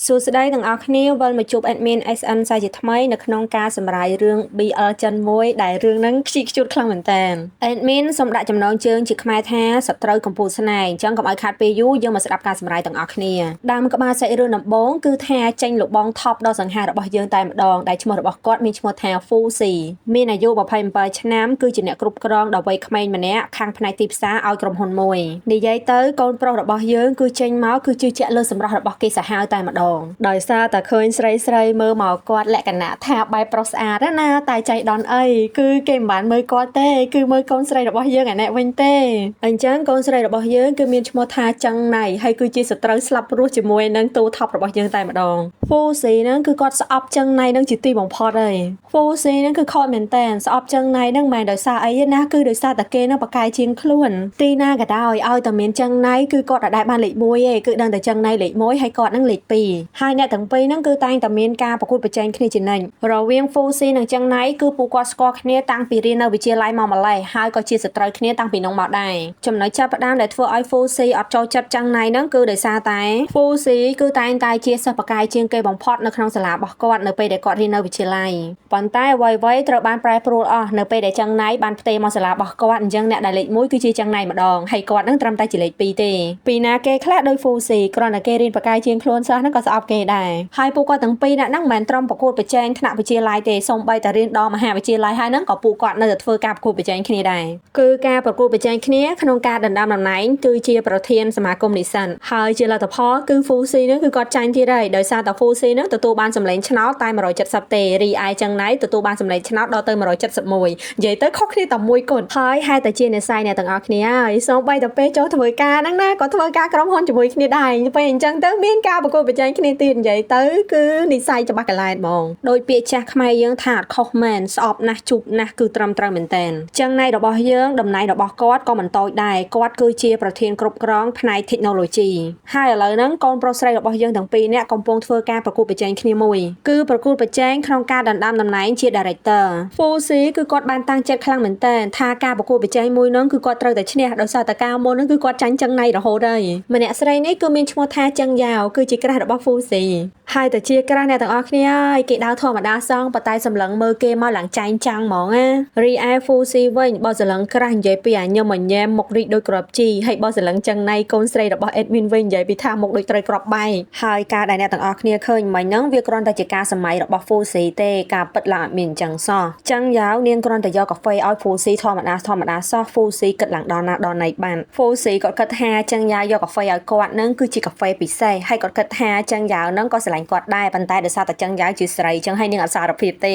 សួស្តីទាំងអស់គ្នាវិលមកជួប admin SN សាជាថ្មីនៅក្នុងការសម្រាយរឿង BL ចិនមួយដែលរឿងហ្នឹងខ្ជីខ្ជួតខ្លាំងមែនតើ admin សូមដាក់ចំណងជើងជាខ្មែរថាសត្រូវកំពូលស្នេហ៍អញ្ចឹងកុំឲ្យខាតពេលយូរយើងមកស្ដាប់ការសម្រាយទាំងអស់គ្នាដើមក្បាលសាច់រឿងដំបូងគឺថាចេញលោកបងថប់ដ៏សង្ហារបស់យើងតែម្ដងដែលឈ្មោះរបស់គាត់មានឈ្មោះថា Fu Si មានអាយុ27ឆ្នាំគឺជាអ្នកគ្រប់គ្រងដ៏វ័យក្មេងម្នាក់ខាងផ្នែកទីផ្សារឲ្យក្រុមហ៊ុនមួយនិយាយទៅកូនប្រុសរបស់យើងគឺចេញមកគឺជឿជាក់លើសម្រស់របស់គេសាហាវតែម្ដងដោយសារតែឃើញស្រីស្រីមើលមកគាត់លក្ខណៈថាបែបប្រុសស្អាតណាតែចៃដន្យអីគឺគេមិនបានមើលគាត់ទេគឺមើលកូនស្រីរបស់យើងអានេះវិញទេអញ្ចឹងកូនស្រីរបស់យើងគឺមានឈ្មោះថាចឹងណៃហើយគឺជាសត្រូវស្លាប់រស់ជាមួយនឹងទូថប់របស់យើងតែម្ដងហ្វូស៊ីហ្នឹងគឺគាត់ស្អប់ចឹងណៃហ្នឹងជាទីបំផុតហើយហ្វូស៊ីហ្នឹងគឺខកមែនតើស្អប់ចឹងណៃហ្នឹងមិនមែនដោយសារអីទេណាគឺដោយសារតែគេហ្នឹងប្រកែជាងខ្លួនទីណាក៏ដោយឲ្យតែមានចឹងណៃគឺគាត់អត់ដែលបានលេខ1ទេគឺដឹងតែចឹងណៃលេខ1ហើយគាត់ហ្នឹងលេខ2ហើយអ្នកទាំងពីរហ្នឹងគឺតែងតែមានការប្រកួតប្រជែងគ្នាជានិច្ចរវាងហ្វូស៊ីនិងចឹងណៃគឺពួកគាត់ស្គាល់គ្នាតាំងពីរៀននៅវិទ្យាល័យមកម្លេះហើយក៏ជាសត្រូវគ្នាតាំងពីនោះមកដែរចំណុចចាប់ផ្ដើមដែលធ្វើឲ្យហ្វូស៊ីអត់ចូលចិត្តចឹងណៃហ្នឹងគឺដោយសារតែហ្វូស៊ីគឺតែងតែជាសិស្សបកាយជាងគេបំផុតនៅក្នុងសាលារបស់គាត់នៅពេលដែលគាត់រៀននៅវិទ្យាល័យប៉ុន្តែអ្វីៗត្រូវបានប្រែប្រួលអស់នៅពេលដែលចឹងណៃបានផ្ទេរមកសាលារបស់គាត់អញ្ចឹងអ្នកដែលលេខ1គឺជាចឹងណៃម្ដងហើយគាត់នឹងត្រឹមតែជាលេខ2ទេពីណាគេខ្លះដោយហ្វូស៊ីគ្រាន់តែគេរៀនបកាយជាងខ្លួនសោះហ្នឹងក៏ស្អប់គេដែរហើយពួកគាត់ទាំងពីរអ្នកហ្នឹងមិនមែនត្រឹមប្រកួតប្រជែងថ្នាក់វិទ្យាល័យទេសូម្បីតែរៀនដល់មហាវិទ្យាល័យហើយហ្នឹងក៏ពួកគាត់នៅតែធ្វើការប្រកួតប្រជែងគ្នាដែរគឺការប្រកួតប្រជែងគ្នាក្នុងការដណ្ដើមតំណែងគឺជាប្រធានសមាគមនិស្សិតហើយជាលទ្ធផលគឺហ្វូស៊ីហ្នឹងគឺគាត់ចាញ់ទៀតហើយដោយសារតែហ្វូស៊ីហ្នឹងទទួលបានសម្លេងឆ្នោតតែ170ទេរីឯចឹងណៃទទួលបានសម្លេងឆ្នោតដល់ទៅ171និយាយទៅខុសគ្នាតែមួយគត់ហើយហេតុតែជានិស្ស័យអ្នកទាំងអស់គ្នាហើយសូម្បីតែពេលចូលធ្វើការហ្នឹងណាក៏ធ្វើការក្រុមហ៊ុនជាមួយគ្នាដែរពេលអញ្ចឹងទៅមានការប្រកួតប្រជែងគ្នាទៀតនិយាយទៅគឺនិស្ស័យច្បាស់កន្លែងហ្មងដោយពាក្យចាស់ខ្មែរយើងថាអត់ខុសមែនស្អប់ណាស់ជប់ណាស់គឺត្រឹមត្រូវមែនតែនចឹងណៃរបស់យើងតំណែងរបស់គាត់ក៏មិនតូចដែរគាត់គឺជាប្រធានគ្រប់គ្រងផ្នែក Technology ហើយឥឡូវហ្នឹងកូនប្រុសស្រីរបស់យើងទាំងពីរនាក់កំពុងធ្វើការប្រកួតប្រជែងគ្នាមួយគឺប្រកួតប្រជែងក្នុងការដណ្ដើមតំណែងជា Director ហ្វូស៊ីគឺគាត់បានតាំងចិត្តខ្លាំងមែនតើថាការប្រកួតប្រជែងមួយហ្នឹងគឺគាត់ត្រូវតែឈ្នះដោយសារតែការមុនហ្នឹងគឺគាត់ចាញ់ចឹងណៃរហូតហើយម្នាក់ស្រីនេះគឺមានឈ្មោះថាចឹងយ៉ាវគឺជាcrush របស់ហ្វូស៊ីហើយតែជា crush អ្នកទាំងអស់គ្នាហើយគេដើរធម្មតាសងប៉ុន្តែសម្លឹងមើលគេមកឡើងចែងចាំងហ្មងណារីឯហ្វូស៊ីវិញបើសម្លឹង crush និយាយពីអាញឹមអាញែមមុខរីកដូចក្របជីហើយបើសម្លឹងចឹងណៃកូនស្រីរបស់ admin វិញនិយាយពីថាមុខដូចត្រីក្របបែកហើយការដែលអ្នកទាំងអស់គ្នាឃើញមិញហ្នឹងវាគ្រាន់តែជាការសម័យរបស់ហ្វូស៊ីទេការពិតឡើងអត់មានអញ្ចឹងសោះចឹងយ៉ាវនាងគ្រាន់តែយកកាហ្វេឲ្យហ្វូស៊ីធម្មតាធម្មតាសោះហ្វូស៊ីគិតឡើងដល់ណាដល់ណីបានហ្វូស៊ីគាត់គិតថាចឹងយ៉ាវយកកាហ្វេឲ្យគាត់ហ្នឹងគឺជាកាហ្វេពិសេសហើយគាត់គិតថាចឹងយ៉ាវហ្នឹងក៏ស្រឡាញ់គាត់ដែរប៉ុន្តែដោយសារតែចឹងយ៉ាវជាស្រីចឹងហើយនាងអត់សារភាពទ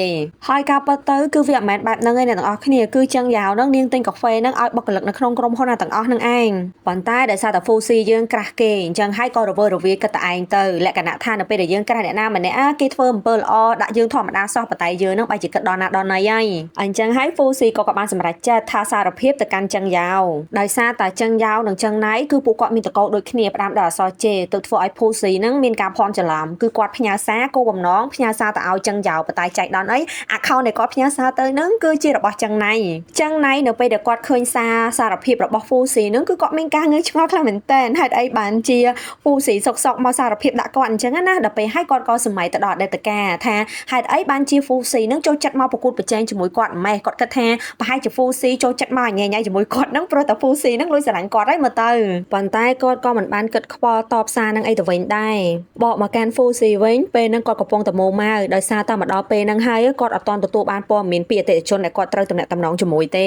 េហើយការពិតទៅគឺវាអត់មែនបែបហ្នឹងឯងអ្នកទាំងអស់គ្នាគឺចឹងយ៉ាវហ្នឹងនាងទិញកាហ្វេហ្នឹងឲ្យបុគ្គលិកនៅក្នុងក្រុមហ៊ុនទាំងអស់ហ្នឹងឯងប៉ុន្តែដោយសារតែហ្វូស៊ីយើង crush គេអញ្ចឹងហើយក៏រវើរវាយគិតតែឯងទៅលក្ខណៈថានៅពេលដែលយើង crush អ្នកណាម្នាក់គេធ្វើអំពើល្អដាក់យើងធម្មតាសោះប៉ុន្តែយើងហ្នឹងបែរជាគិតដល់ណាដល់ណីហើយអញ្ចឹងហើយហ្វូស៊ីក៏បានសម្រេចចិត្តថាសារភាពទៅកាន់ចឹងយ៉ាវដោយសារតែចឹងយ៉ាវនិងចឹងណៃគឺពួកគាត់មានតកោដូចគ្នាផ្ដាំដោយអក្សរ J ទៅធ្វើឲ្យហ្វូស៊ីហ្នឹងមានការភ័ន្តច្រឡំគឺគាត់ផ្ញើសារគោលបំណងផ្ញើសារទៅឲ្យចឹងយ៉ាវប៉ុន្តែចែកដល់អី account ដែលគាត់ផ្ញើសារទៅហ្នឹងគឺជារបស់ចឹងណៃចឹងណៃនៅពេលដែលគាត់ឃើញសារសារភាពរបស់ហ្វូស៊ីហ្នឹងគឺគាត់មានការងឿងឆ្ងល់ខ្លាំងមែនតើហេតុអីបានជាហ្វូស៊ីសុកសុកមកសារភាពដាក់គាត់អញ្ចឹងណាដល់ពេលហើយគាត់ក៏សម័យទៅដល់អតីតកាលថាហេតុអីបានជាហ្វូស៊ីហ្នឹងចូលចិត្តមកប្រកួតប្រជែងជាមួយគាត់ម៉េះគាត់គិតថាប្រហែលជាហ្វូស៊ីចូលចិត្តមកញ៉ៃញ៉ៃជាមួយគាត់ហ្នឹងព្រោះតែហ្វូស៊ីហ្នឹងលួចស្រឡាញ់គាត់ហើយមើលទៅប៉ុន្តែគាត់ក៏មិនបានគិតខ្វល់តបសារនឹងអីទៅវិញដែរបកមកកាន់ហ្វូស៊ីវិញពេលហ្នឹងគាត់កំពុងតែម៉ូម៉ៅដោយសារតែមកដល់ពេលហ្នឹងហើយគាត់អត់ទាន់ទទួលបានព័ត៌មានពីអតិថិជនដែលគាត់ត្រូវទំនាក់ទំនងជាមួយទ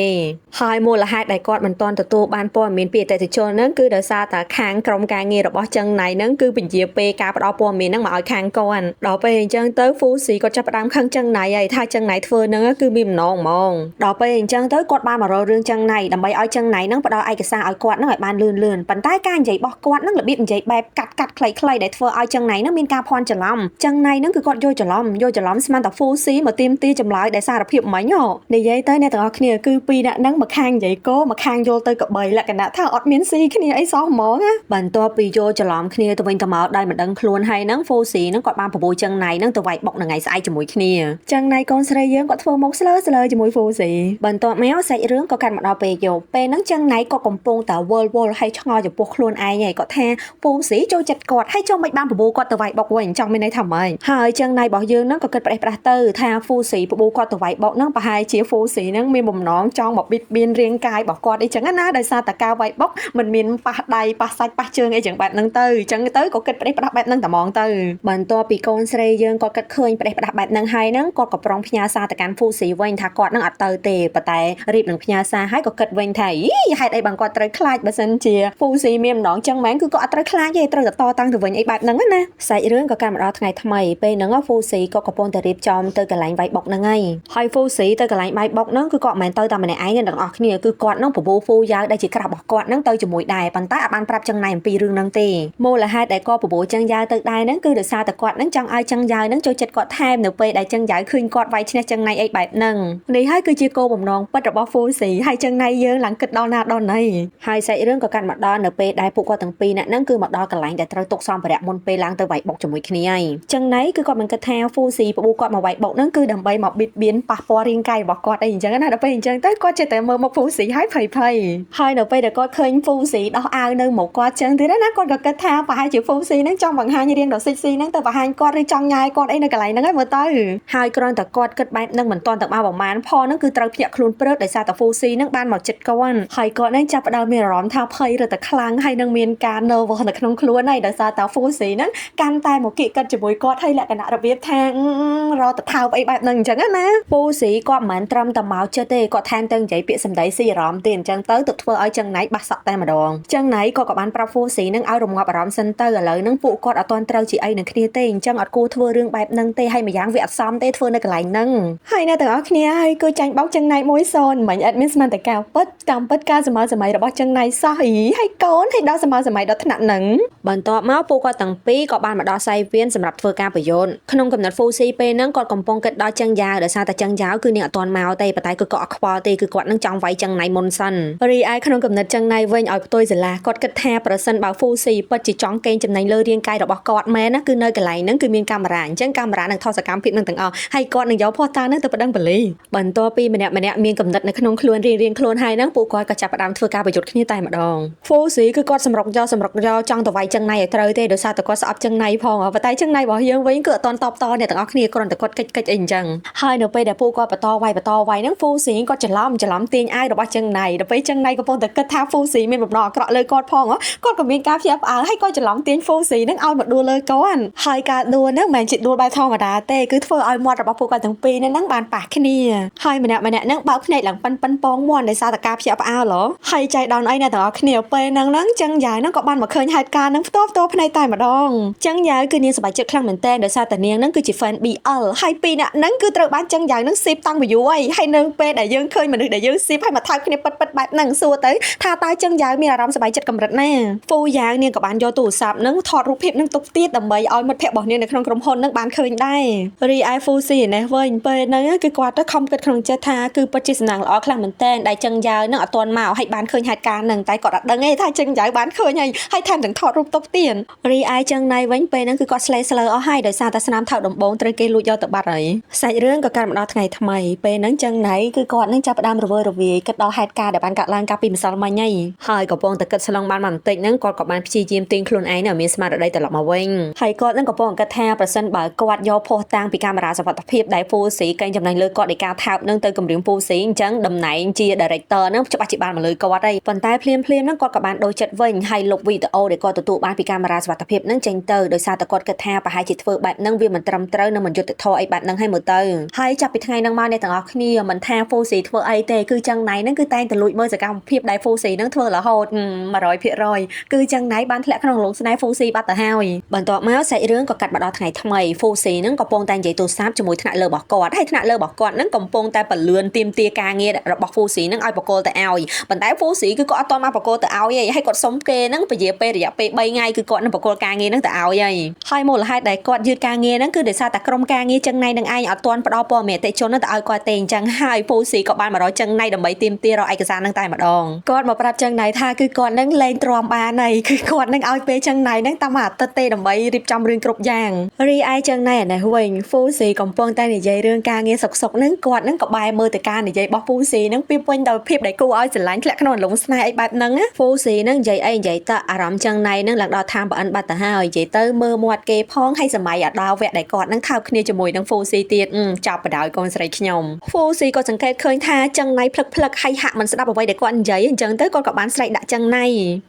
េហើយមូលហេតុដែលគាត់មិនទាន់ទទួលបានព័ត៌មានពីអតិថិជនហ្នឹងគឺដោយសារតែខាងក្រុមការងាររបស់ចឹងណៃហ្នឹងគឺពជាពេលការផ្ដល់ព័ត៌មានហ្នឹងមកឲ្យខាងគាត់ដល់ពេលអញ្ចឹងទៅហ្វូស៊ីគាត់ចាប់ផ្ដើមខឹងចឹងណៃហើយថាចឹងណៃធ្វើហ្នឹងគឺមានបំណងហ្មងដល់ពេលអញ្ចឹងទៅគាត់បានមករករឿងចឹងណៃដើម្បីឲ្យចឹងណៃហ្នឹងផ្ដល់ឯកសារឲ្យគាត់ហ្នឹងឲ្យបានលឿនលឿនប៉ុន្តែការនិយាយរបស់គាត់ហ្នឹងរបៀបនិយាយបែបកាត់កាត់ខ្លីៗដែលធ្វើឲ្យចឹងណៃហ្នឹងមានការភ័ន្តច្រឡំចឹងណៃហ្នឹងគឺគាត់យល់ច្រឡំយល់ច្រឡំស្មានតែហ្វូស៊ីមកទៀមទីចម្លើយដែលសារភាពមិញហ៎និយាយទៅអ្នកទាំងអស់គ្នាគឺពីរអ្នកហ្នឹងមកខាងនិយាយកោមកខាងយល់ទៅកបីលក្ខណៈថាអត់មានស៊ីគ្នាអីសោះហ្មងណាបន្ទាប់ពីយល់ច្រឡំគ្នាទៅវិញទៅមកដោយមិនដឹងខ្លួនហើយហ្នឹងហ្វូស៊ីហ្នឹងគាត់បានបបួលចឹងណៃហ្នឹងទៅវាយបុកនឹងថ្ងៃស្អែកជាមួយគ្នាចឹងណៃកូនស្រីយើងគាត់ធ្វើមុខស្លើស្លើជាមួយហ្វូស៊ីបន្ទាប់មកសាច់រឿងក៏កាត់មកដល់ពេលយប់ពេលហ្នឹងចឹងណៃក៏កំពុងតែវល់វល់ហើយឆ្ងល់ចំពោះខ្លួនឯងហើយគាត់ថាហ្វូស៊ីចូលចិត្តគាត់ហើយចូលមិនបានបបួលគាត់ទៅវាយបុកវិញ ចង់មានន័យថាម៉េចហើយចឹងណៃរបស់យើងហ្នឹងក៏គិតប្រេះប្រាស់ទៅថាហ្វូស៊ីប្បូគាត់ទៅវាយបុកហ្នឹងប្រហែលជាហ្វូស៊ីហ្នឹងមានបំណងចង់មកបៀតបៀនរាងកាយរបស់គាត់អីចឹងណាដោយសារតែការវាយបុកមិនមានប៉ះដៃប៉ះសាច់ប៉ះជើងអីចឹងបែបហ្នឹងទៅចឹងទៅក៏គិតប្រេះប្រាស់បែបហ្នឹងតែហ្មងទៅបន្ទាប់ពីកូនស្រីយើងក៏គិតឃើញប្រេះប្រាស់បែបហ្នឹងហើយហ្នឹងគាត់ក៏ប្រុងផ្ញើសារទៅកាន់ហ្វូស៊ីវិញថាគាត់ហ្នឹងអត់ទៅទេប៉ុន្តែរៀបនឹងផ្ញើសារហើយក៏គិតវិញថាអីហេតុអីបានគាត់ត្រូវខ្លាចបើសិនជាហ្វូស៊ីមានម្ដងចឹងមែនគឺគាត់អត់ត្រូវខ្លាចទេត្រូវតែតតាំងទៅវិញអីបែបហ្នឹងណាសាច់រឿងក៏កាន់មកដល់ថ្ងៃថ្មីពេលហ្នឹងហ្វូស៊ីក៏កំពុងតែរៀបចំទៅកន្លែងវាយបុកហ្នឹងហើយហើយហ្វូស៊ីទៅកន្លែងវាយបុកហ្នឹងគឺគាត់មិនមែនទៅតែម្នាក់ឯងទេទាំងអស់គ្នាគឺគាត់ហ្នឹងបបួលហ្វូយ៉ាវដែលជាក្រាស់របស់គាត់ហ្នឹងទៅជាមួយដែរប៉ុន្តែអត់បានប្រាប់ចឹងណៃអំពីរឿងហ្នឹងទេមូលហេតុដែលគាត់បបួលចឹងយ៉ាវទៅដែរហ្នឹងគឺដោយសារតែគាត់ហ្នឹងចង់ឲ្យចឹងយ៉ាវហ្នឹងចូលចិត្តគាត់ថែមនៅពេលដែលចឹងយ៉ាវឃើញគាត់វាយឈ្នះចឹងណៃអីបែបហ្នឹងនេះហើយគឺជាគោលបំណងពិតរបស់ហ្វូស៊ីហើយចឹងណៃយើងឡើងគិតដល់ណាដល់ណីហើយសាច់រឿងក៏កាន់មកដល់នៅពេលដែលពួកគាត់ទាំងពីរនាក់ហ្នឹងគឺមកដល់កន្លែងដែលត្រូវទុកសម្ភារៈមុនពេលឡើងទៅវាយបុកជាមួយគ្នាហើយចឹងណៃគឺគាត់មិនគិតថាហ្វូស៊ីបបួលគាត់មកវាយបុកហ្នឹងគឺដើម្បីមកបៀតបៀនប៉ះពាល់រាងកាយរបស់គាត់អីអញ្ចឹងណាដល់ពេលអញ្ចឹងទៅគាត់ចេះតែមើលមុខហ្វូស៊ីហើយភ័យភ័យហើយនៅពេលដែលគាត់ឃើញហ្វូស៊ីដោះអាវនៅមុខគាត់ចឹងទៀតណាគាត់ក៏គិតថាប្រហែលជាហ្វូស៊ីហ្នឹងចង់បង្ហាញរាងដ៏សិចស៊ីហ្នឹងទៅបង្ហាញគាត់ឬចង់ញ៉ាយគាត់អីនៅកន្លែងហ្នឹងហើយមើលទៅហើយគ្រាន់តែគាត់គិតបែបហ្នឹងមិនទាន់ទៅបានប្រមាណផងហ្នឹងគឺត្រូវភ្ញាក់ខ្លួនព្រឹកដោយសារតែហ្វូស៊ីហ្នឹងបានមកចិត្តគាត់ហើយគាត់ហ្នឹងចាប់ផ្ដើមមានអារម្មណ៍ថាភ័យរត់តែខ្លាំងហើយនឹងមានការ nervous នៅក្នុងខ្លួនហើយដោយសារតែហ្វូស៊ីហ្នឹងកាន់តែមកគៀកកិតជាមួយគាត់ហើយលក្ខណៈរបៀបថារត់ទៅថើបអីបែបហ្នឹងអញ្ចឹងណាហ្វូស៊ីគាត់មិនមែនត្រឹមតែមកចិត្តទេគាត់ថែមទាំងនិយាយពាក្យសម្ដីស៊ីអារម្មណ៍ទៀតអញ្ចឹងទៅទើបធ្វើឲ្យចឹងណៃបាសក់តែម្ដងចឹងណៃគាត់ក៏បានប្រាប់ហ្វូស៊ីហ្នឹងឲ្យរងាប់អារម្មណ៍សិនទៅឥឡូវហ្នឹងពួកគាត់អត់ទាន់ត្រូវជាអីនឹងគ្នាទេអញ្ចឹងអត់គួរធ្វើរឿងបែបហ្នឹងទេហើយម្យ៉ាងវាអត់សមទេធ្វើនៅកន្លែងហ្នឹងហើយអ្នកទាំងអស់គ្នាហើយគឺចាញ់បោកចឹងណៃមួយសូនមិញអត់មានស្មានតែការពិតតាមពិតការសម័យសម័យរបស់ចឹងណៃសោះអីហើយកូនហើយដល់សម័យសម័យដល់ថ្នាក់ហ្នឹងបន្ទាប់មកពួកគាត់ទាំងពីរក៏បានមកដល់សៃវៀនសម្រាប់ធ្វើការប្រយុទ្ធក្នុងកំណត់ហ្វូស៊ីពេលហ្នឹងគាត់កំពុងគិតដល់ចឹងយ៉ាវដោយសារតែចឹងយ៉ាវគឺនាងអត់ទាន់មកទេប៉ុន្តែគឺគាត់អត់ខ្វល់ទេគឺគាត់នឹងចង់វាយចឹងណៃមុនសិនរីឯក្នុងកំណត់ចឹងណៃវិញឲ្យផ្ទុយស្រឡះគាត់គិតថាប្រសិនបើហ្វូស៊ីពិតជាចង់កេងចំណេញលើរាងកាយរបស់គាត់មែនណាគឺនៅកន្លែងហ្នឹងគឺមានកាមេរ៉ាអញ្ចឹងកាមេរ៉ានឹងថតសកម្មភាពនឹងទាំងអស់ហើយគាត់នឹងយកភស្តុតាងហ្នឹងទៅប្តឹងប៉ូលីសបន្ទាប់ពីម្នាក់ម្នាក់មានកំណត់នៅក្នុងខ្លួនរៀងៗខ្លួនហើយហ្នឹងពួកគាត់ក៏ចាប់ផ្ដើមធ្វើការប្រយុទ្ធគ្នាតែម្ដងហ្វូស៊ីគឺគាត់សម្រុកយកសម្រុកយកចង់ទៅវាយចឹងណៃឲ្យត្រូវទេដោយសារតែគាត់ស្អប់ចឹងណៃផងប៉ុន្តែចឹងណៃរបស់យើងវិញគឺអត់ទាន់តបតអ្នកទាំងអស់គ្នាគ្រាន់តែគាត់កិច្ចកិច្ចអីអញ្ចឹងហើយនៅពេលដែលពួកគាត់បន្តវាយបន្តវាយហ្នឹងហ្វូស៊ីគាត់ច្រឡំច្រឡំទាញអាវរបស់ចឹងណៃដល់ពេលចឹងណៃកំពុងតែគិតថាហ្វូស៊ីមានបំណងអាក្រក់លើគាត់ផងគាត់ក៏មានការភ្ញាក់ផ្អើលហើយក៏ច្រឡំទាញហ្វូស៊ីហ្នឹងឲ្យមកដួលលើគាត់ហើយការដួលហ្នឹងមិនមែនជាដួលបែបធម្មតាទេគឺធ្វើឲ្យមាត់របស់ពួកគាត់ទាំងពីរហ្នឹងបានប៉ះគ្នាហើយម្នាក់ម្នាក់ហ្នឹងបើកភ្នែកឡើងប៉ិនប៉ិនពងមាន់ដោយសារតែការភ្ញាក់ផ្អើលហើយចៃដន្យអីអ្នកទាំងអស់គ្នាពេលហ្នឹងហ្នឹងចឹងយ៉ាវហ្នឹងក៏បានមកឃើញហេតុការណ៍ហ្នឹងផ្ទាល់ផ្ទាល់ភ្នែកតែម្ដងចឹងយ៉ាវគឺនាងសប្បាយចិត្តខ្លាំងមែនតើដោយសារតែនាងហ្នឹងគឺជា fan BL ហើយពីរអ្នកហ្នឹងគឺត្រូវបានចឹងយ៉ាវហ្នឹងស៊ីបតាំងពីយូរហើយហើយនៅពេលដែលយើងឃើញមនុស្សដែលយើងស៊ីបហើយមកថើបគ្នាពិតពិតបែបហ្នឹងសួរទៅថាតើចឹងយ៉ាវមានអារម្មណ៍សប្បាយចិត្តកម្រិតណាហ្វូយ៉ាវនាងក៏បានយកទូរស័ព្ទហ្នឹងថតរូបភាពហ្នឹងទុកទៀតដើម្បីឲ្យមិត្តភ័ក្តិរបស់នាងនៅក្នុងក្រុមហ៊ុនហ្នឹងបានឃើញដែររីឯហ្វូស៊ីនេះវិញពេលហ្នឹងគឺគាត់ទៅខំគិតក្នុងចិត្តថាគឺពិតជាសំណាងល្អខ្លាំងមែនតើដែលចឹងយ៉ាវហ្នឹងអត់ទាន់មកហើយបានឃើញហេតុការណ៍ហ្នឹងតែគាត់អត់ដឹងទេថាចឹងយ៉ាវបានឃើញហើយហើយថែមទាំងថតរូបទុកទៀតរីឯចឹងណៃវិញពេលហ្នឹងគឺគាត់ស្លេស្លើអស់ហើយដោយសារតែស្នាមថើបដំបងត្រូវគេលួចយកទៅបាត់ហើយសាច់រឿងក៏កើតមកដល់ថ្ងៃថ្មីពេលហ្នឹងចឹងណៃគឺគាត់នឹងចាប់ផ្ដើមរវើរវាយគិតដល់ហេតុការណ៍ដែលបានកើតឡើងកាលពីម្សិលមិញហើយហើយកំពុងតែគិតស្លងបានបន្តិចហ្នឹងគាត់ក៏បានព្យាយាមទាញខ្លួនឯងឲ្យមានស្មារតីត្រឡប់មកវិញហើយគាត់នឹងកំពុងគិតថាប្រសិនបើគាត់យកភស្តុតាងពីកាមេរ៉ាសុវត្ថិភាពដែលហ្វូស៊ីកេងចំណេញលើគាត់ដោយការថើបនឹងទៅគម្រាមហ្វូស៊ីអញ្ចឹងតំណែងជា director ហ្នឹងច្បាស់ជាបានមកលើគាត់ហើយប៉ុន្តែភ្លាមភ្លាមហ្នឹងគាត់ក៏បានដូរចិត្តវិញហើយលុបវីដេអូដែលគាត់ទទួលបានពីកាមេរ៉ាសុវត្ថិភាពហ្នឹងចេញទៅដោយសារតែគាត់គិតថាប្រហែលជាធ្វើបែបហ្នឹងវាមិនត្រឹមត្រូវនិងមិនយុត្តិធម៌អីបែបហ្នឹងហើយមើលទៅហើយចាប់ពីថ្ងៃហ្នឹងមកអ្នកទាំងអស់គ្នាមិនថាហ្វូស៊ីធ្វើអីទេគឺចឹងណៃហ្នឹងគឺតែងតែលួចមើលសកម្មភាពដែលហ្វូស៊ីហ្នឹងធ្វើរហូត100%គឺចឹងណៃបានធ្លាក់ក្នុងលងស្នេហ៍ហ្វូស៊ីបាត់ទៅហើយបន្ទាប់មកសាច់រឿងក៏កាត់មកដល់ថ្ងៃថ្មីហ្វូស៊ីហ្នឹងកំពុងតែនិយាយទូរស័ព្ទជាមួយថ្នាក់លើរបស់គាត់ហើយថ្នាក់លើរបស់គាត់ហ្នឹងកំពុងតែពលឿនទាមទារការងាររបស់ហ្វូស៊ីហ្នឹងឲ្យបកគលទៅឲ្យប៉ុន្តែហ្វូស៊ីគឺគាត់អត់ទាន់មកបកគលទៅឲ្យទេហើយគាត់សុំគេហ្នឹងពជាពេលរយៈពេល3ថ្ងៃគឺគាត់នឹងបកគលការងារហ្នឹងទៅឲ្យហើយហើយមូលហេតុដែលគាត់យឺតការងារហ្នឹងគឺដោយសារតែក្រុមការងារចឹងណៃនឹងឯងអត់ទាន់ផ្ដល់ព័ត៌មានអតិថិជនហ្នឹងទៅឲ្យគាត់ទេអញ្ចឹងហើយហ្វូស៊ីក៏បានមករកចឹងណៃដើម្បីទាមទាររកឯកសារហ្នឹងតែម្ដងគាត់មកប្រាប់ចឹងណៃថាគឺគាត់ហ្នឹងលែងទ្រាំបានហើយគឺគាត់ហ្នឹងឲ្យពេលចឹងណៃហ្នឹងតាមមួយអាទិត្យទេដើម្បីរៀបចំរឿងគ្រប់យ៉ាងរីឯចឹងណៃអានេះវិញហ្វូស៊ីកំពុងតែនិយាយរឿងការងារសុកសុកហ្នឹងគាត់ហ្នឹងក៏បែរមើលទៅការនិយាយរបស់ហ្វូស៊ីហ្នឹងពីពេញដោយភាពដែលគួរឲ្យស្រឡាញ់ធ្លាក់ក្នុងអលងស្នេហ៍អីបែបហ្នឹងហ្វូស៊ីហ្នឹងនិយាយអីនិយាយទៅអារម្មណ៍ចឹងណៃហ្នឹងឡើងដល់ឋានប្អិនបាត់ទៅហើយនិយាយទៅមើលមាត់ គេផងហើយសម័យអដល់វគ្គដែលគាត់នឹងថើបគ្នាជាមួយនឹងហ្វូស៊ីទៀតចាប់បដ ாய் កូនស្រីខ្ញុំហ្វូស៊ីក៏សង្កេតឃើញថាចឹងណៃភ្លឹកភ្លឹកហើយហាក់មិនស្ដាប់អ្វីដែលគាត់និយាយអញ្ចឹងទៅគាត់ក៏បានស្រែកដាក់ចឹងណៃ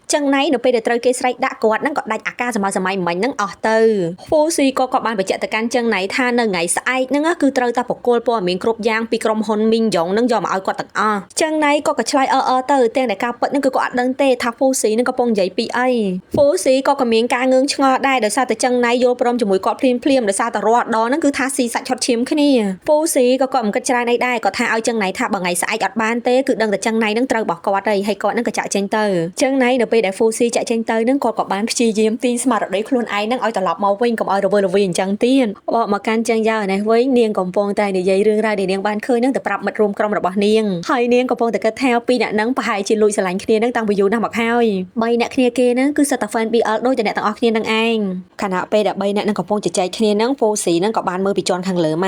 ចឹងណៃនៅពេលដែលត្រូវគេស្រែកដាក់គាត់នឹងក៏ដាច់អាការសម័យសម័យមិញនឹងអស់ទៅហ្វូស៊ីក៏ក៏បានបញ្ជាក់ទៅកាន់ចឹងណៃថានៅថ្ងៃស្អែកហ្នឹងគឺត្រូវតែប្រគល់ព័ត៌មានគ្រប់យ៉ាងពីក្រុមហ៊ុនមីងយ៉ងនឹងយកមកឲ្យគាត់ទាំងអស់ចឹងណៃក៏ក៏ឆ្លើយអឺអឺទៅទាំងដែលការពិតនឹងគឺគាត់អត់ដឹងទេថាហ្វូស៊ីនឹងកំពុងនិយាយពីអីហ្វូស៊ីក៏ក៏មានការងឿងឆ្ងល់ដែរដោយសារតែចឹងណៃយល់ព្រមជាមួយគាត់ភ្លាមភ្លាមដោយសារតែរាល់ដងហ្នឹងគឺថាស៊ីសាច់ឆុតឈាមគ្នាហ្វូស៊ីក៏គាត់មិនគិតច្រើនអីដែរគាត់ថាឲ្យចឹងណៃថាបើថ្ងៃស្អែកអត់បានទេគឺដឹងតែចឹងណៃនឹងត្រូវរបស់គាត់ហើយហើយគាត់នឹងក៏ចាក់ចេញទៅចឹងណៃនៅពេលដែលហ្វូស៊ីចាក់ចេញទៅនឹងគាត់ក៏បានព្យាយាមទាញស្មារតីខ្លួនឯងនឹងឲ្យត្រឡប់មកវិញកុំឲ្យរវើរវាយអញ្ចឹងទៀតបកមកកាន់ចឹងយ៉ានេះវិញនាងកំពុងតែនិយាយរឿងរ៉ាវដែលនាងបានឃើញនឹងទៅប្រាប់មិត្តរួមក្រុមរបស់នាងហើយនាងកំពុងតែគិតថាពីរអ្នកហ្នឹងប្រហែលជាលួចស្រឡាញ់គ្នានឹងតាំងពីយូរណាស់មកហើយបីអ្នកគ្នាគេហ្នឹងគឺសិតតែ fan BL ដូចតែអ្នកទាំងអស់គ្នានឹងឯងខណៈពេលដែលបីអ្នកហ្នឹងកំពុងជជែកគ្នាហ្នឹងហ្វូស៊ីហ្នឹងក៏បានមើលពីជាន់ខាងលើមក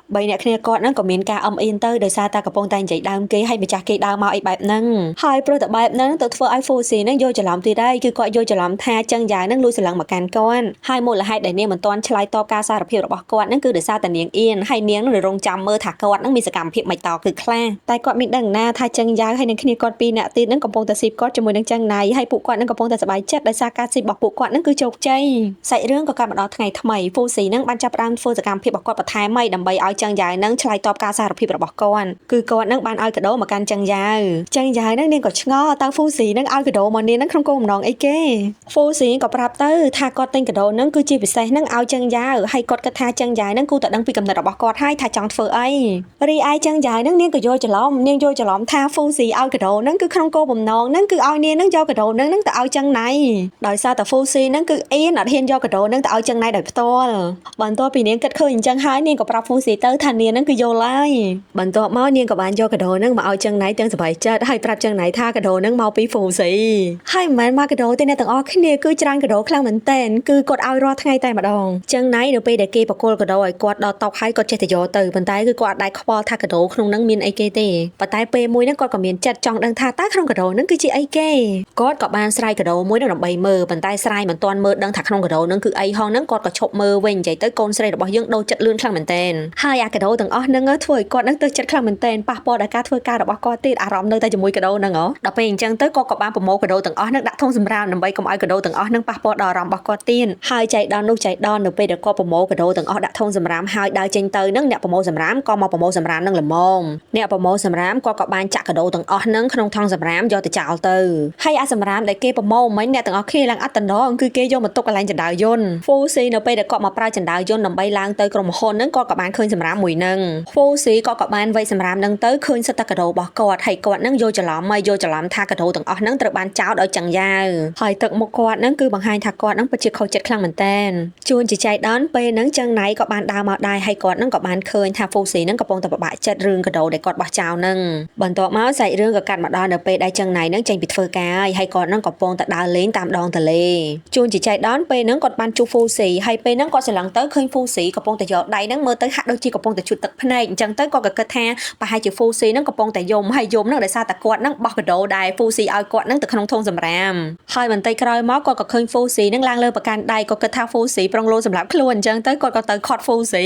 បីអ្នកគ្នាគាត់ហ្នឹងក៏មានការអឹមអៀនទៅដោយសារតែកំពុងតែនិយាយដើមគេហើយម្ចាស់គេដើរមកអីបែបហ្នឹងហើយព្រោះតែបែបហ្នឹងទៅធ្វើឲ្យហ្វូស៊ីហ្នឹងយល់ច្រឡំទៀតហើយគឺគាត់យល់ច្រឡំថាចឹងយ៉ាងហ្នឹងលួចស្រឡឹងមកកាន់គាត់ហើយមូលហេតុដែលនាងមិនទាន់ឆ្លើយតបការសារភាពរបស់គាត់ហ្នឹងគឺដោយសារតែនាងអៀនហើយនាងនឹងរងចាំមើលថាគាត់ហ្នឹងមានសកម្មភាពមិនតគឺខ្លះតែគាត់មានដឹងណាថាចឹងយ៉ាងហើយនឹងគ្នាគាត់ពីរអ្នកទៀតហ្នឹងកំពុងតែស៊ីបគាត់ជាមួយនឹងចឹងណៃហើយពួកគាត់ហ្នឹងកំពុងតែសប្បាយចិត្តដោយសារការស៊ីបរបស់ពួកគាត់ហ្នឹងគឺជោគជ័យសាច់រឿងក៏កាត់មកដល់ថ្ងៃថ្មីហ្វូស៊ីហ្នឹងបានចាប់ផ្ដើមធ្វើសកម្មភាពរបស់គាត់បន្ថែមហើយដើម្បីឲ្យចឹងយ៉ាវហ្នឹងឆ្លើយតបការសារភាពរបស់គាត់គឺគាត់ហ្នឹងបានឲ្យកដោមកកាន់ចឹងយ៉ាវចឹងយ៉ាវហ្នឹងនាងក៏ឆ្ងល់តើហ្វូស៊ីហ្នឹងឲ្យកដោមកនាងហ្នឹងក្នុងគោលបំណងអីគេហ្វូស៊ីក៏ប្រាប់ទៅថាគាត់ទិញកដោហ្នឹងគឺជាពិសេសហ្នឹងឲ្យចឹងយ៉ាវហើយគាត់គិតថាចឹងយ៉ាវហ្នឹងគូតែដឹងពីកំណត់របស់គាត់ហើយថាចង់ធ្វើអីរីឯចឹងយ៉ាវហ្នឹងនាងក៏យល់ច្រឡំនាងយល់ច្រឡំថាហ្វូស៊ីឲ្យកដោហ្នឹងគឺក្នុងគោលបំណងហ្នឹងគឺឲ្យនាងហ្នឹងយកកដោហ្នឹងទៅឲ្យចឹងណៃដោយសារតែហ្វូស៊ីហ្នឹងគឺអៀនអត់ហ៊ានយកកដោហ្នឹងទៅឲ្យចឹងណៃដោយផ្ទាល់បន្ទាប់ពីនាងគិតឃើញអញ្ចឹងហើយនាងក៏ប្រាប់ហ្វូស៊ីទៅថានាងហ្នឹងគឺយល់ហើយបន្ទាប់មកនាងក៏បានយកកដោហ្នឹងមកឲ្យចឹងណៃទាំងសប្បាយចិត្តហើយប្រាប់ចឹងណៃថាកដោហ្នឹងមកពីហ្វូស៊ីហើយមិនមែនមកកដោទេអ្នកទាំងអស់គ្នាគឺច្រើនកដោខ្លាំងមែនតែនគឺគាត់ឲ្យរាល់ថ្ងៃតែម្ដងចឹងណៃនៅពេលដែលគេបកគលកដោឲ្យគាត់ដល់តុហើយគាត់ចេះតែយកទៅប៉ុន្តែគឺគាត់អត់ដែលខ្វល់ថាកដោក្នុងហ្នឹងមានអីគេទេប៉ុន្តែពេលមួយហ្នឹងគាត់ក៏មានចិត្តចង់ដឹងថាតើក្នុងកដោហ្នឹងគឺជាអីគេគាត់ក៏បានស្រាយកដោមួយហ្នឹងដើម្បីមើលប៉ុន្តែស្រាយមិនទាន់មើលដឹងថាក្នុងកដោហ្នឹងគឺអីហងហ្នឹងគាត់ក៏ឈប់មើលវិញនិយាយទៅកូនស្រីរបស់យើងដូរចិត្តលឿនខ្លាំងមែនទែនហើយអាកដោទាំងអស់ហ្នឹងធ្វើឲ្យគាត់ហ្នឹងទៅចិត្តខ្លាំងមែនទែនប៉ះពាល់ដល់ការធ្វើការរបស់គាត់ទៀតអារម្មណ៍នៅតែជាមួយកដោហ្នឹងហ៎ដល់ពេលអញ្ចឹងទៅគាត់ក៏បានប្រមូលកដោទាំងអស់ហ្នឹងដាក់ធុងសម្រាមដើម្បីកុំឲ្យកដោទាំងអស់ហ្នឹងប៉ះពាល់ដល់អារម្មណ៍របស់គាត់ទៀតហើយចៃដន្យនោះចៃដន្យនៅពេលដែលគាត់ប្រមូលកដោទាំងអស់ដាក់ធុងសម្រាមហើយដើរចេញទៅហ្នឹងអ្នកប្រមូលសម្រាមក៏មកប្រមូលសម្រាមហ្នឹងល្មមអ្នកប្រមូលសម្រាមគាត់ក៏បានចាក់កដោទាំងអស់ហ្នឹងក្នុងថង់សម្រាមយកទៅចោលទៅហើយអាសម្រាមដែលគេប្រមូលមិញអ្នកទាំងអស់គ្នាឡើងអត់តំណងគឺគេយកមកទុកកន្លែងចណ្ដៅយន្តហ្វូស៊ីនៅពេលដែលគាត់មកប្រើចណ្ដៅយន្តដើម្បីឡើងទៅក្រុមហ៊ុនហ្នឹងគាត់ក៏បានឃើញសម្រាមមួយហ្នឹងហ្វូស៊ីក៏ក៏បានវៃសម្រាមហ្នឹងទៅឃើញសិតតែកដោរបស់គាត់ហើយគាត់ហ្នឹងយកច្រឡំមកយកច្រឡំថាកដោទាំងអស់ហ្នឹងត្រូវបានចោលដោយចឹងយ៉ាវហើយទឹកមុខគាត់ហ្នឹងគឺបង្ហាញថាគាត់ហ្នឹងពិតជាខូចចិត្តខ្លាំងមែនតើជួនជាចៃដន្យពេលហ្នឹងចឹងណៃក៏បានដើរមកដែរហើយគាត់ហ្នឹងក៏បានឃើញថាហ្វូស៊ីហ្នឹងកំពុងតែពិបាកចិត្តរឿងកដោដែលគាត់បោះចោលហ្នឹងបន្ទាប់មកសាច់រឿងក៏កាត់មកដល់នៅពេលដែលចឹងណៃហ្នឹងចេញពីធ្វើការហើយគាត់ហ្នឹងកំពុងតែដើរលេងតាមដងទន្លេជួនជាចៃដន្យពេលហ្នឹងគាត់បានជួបហ្វូស៊ីហើយពេលហ្នឹងគាត់ស្រឡឹងទៅឃើញហ្វូស៊ីកំពុងតែយកដៃហ្នឹងមើលទៅហាក់ដូចជាកំពុងតែជូតទឹកភ្នែកអញ្ចឹងទៅគាត់ក៏គិតថាប្រហែលជាហ្វូស៊ីហ្នឹងកំពុងតែយំហើយយំហ្នឹងដោយសារតែគាត់ហ្នឹងបោះកដោដែលហ្វូស៊ីឲ្យគាត់ហ្នឹងទៅក្នុងធុងសម្រាមហើយបន្តិចក្រោយមកគាត់ក៏ឃើញហ្វូស៊ីហ្នឹងឡើងលើប្រកាន់ដៃក៏គិតថាហ្វូស៊ីប្រុងលោសម្រាប់ខ្លួនអញ្ចឹងទៅគាត់ក៏ទៅខត់ហ្វូស៊ី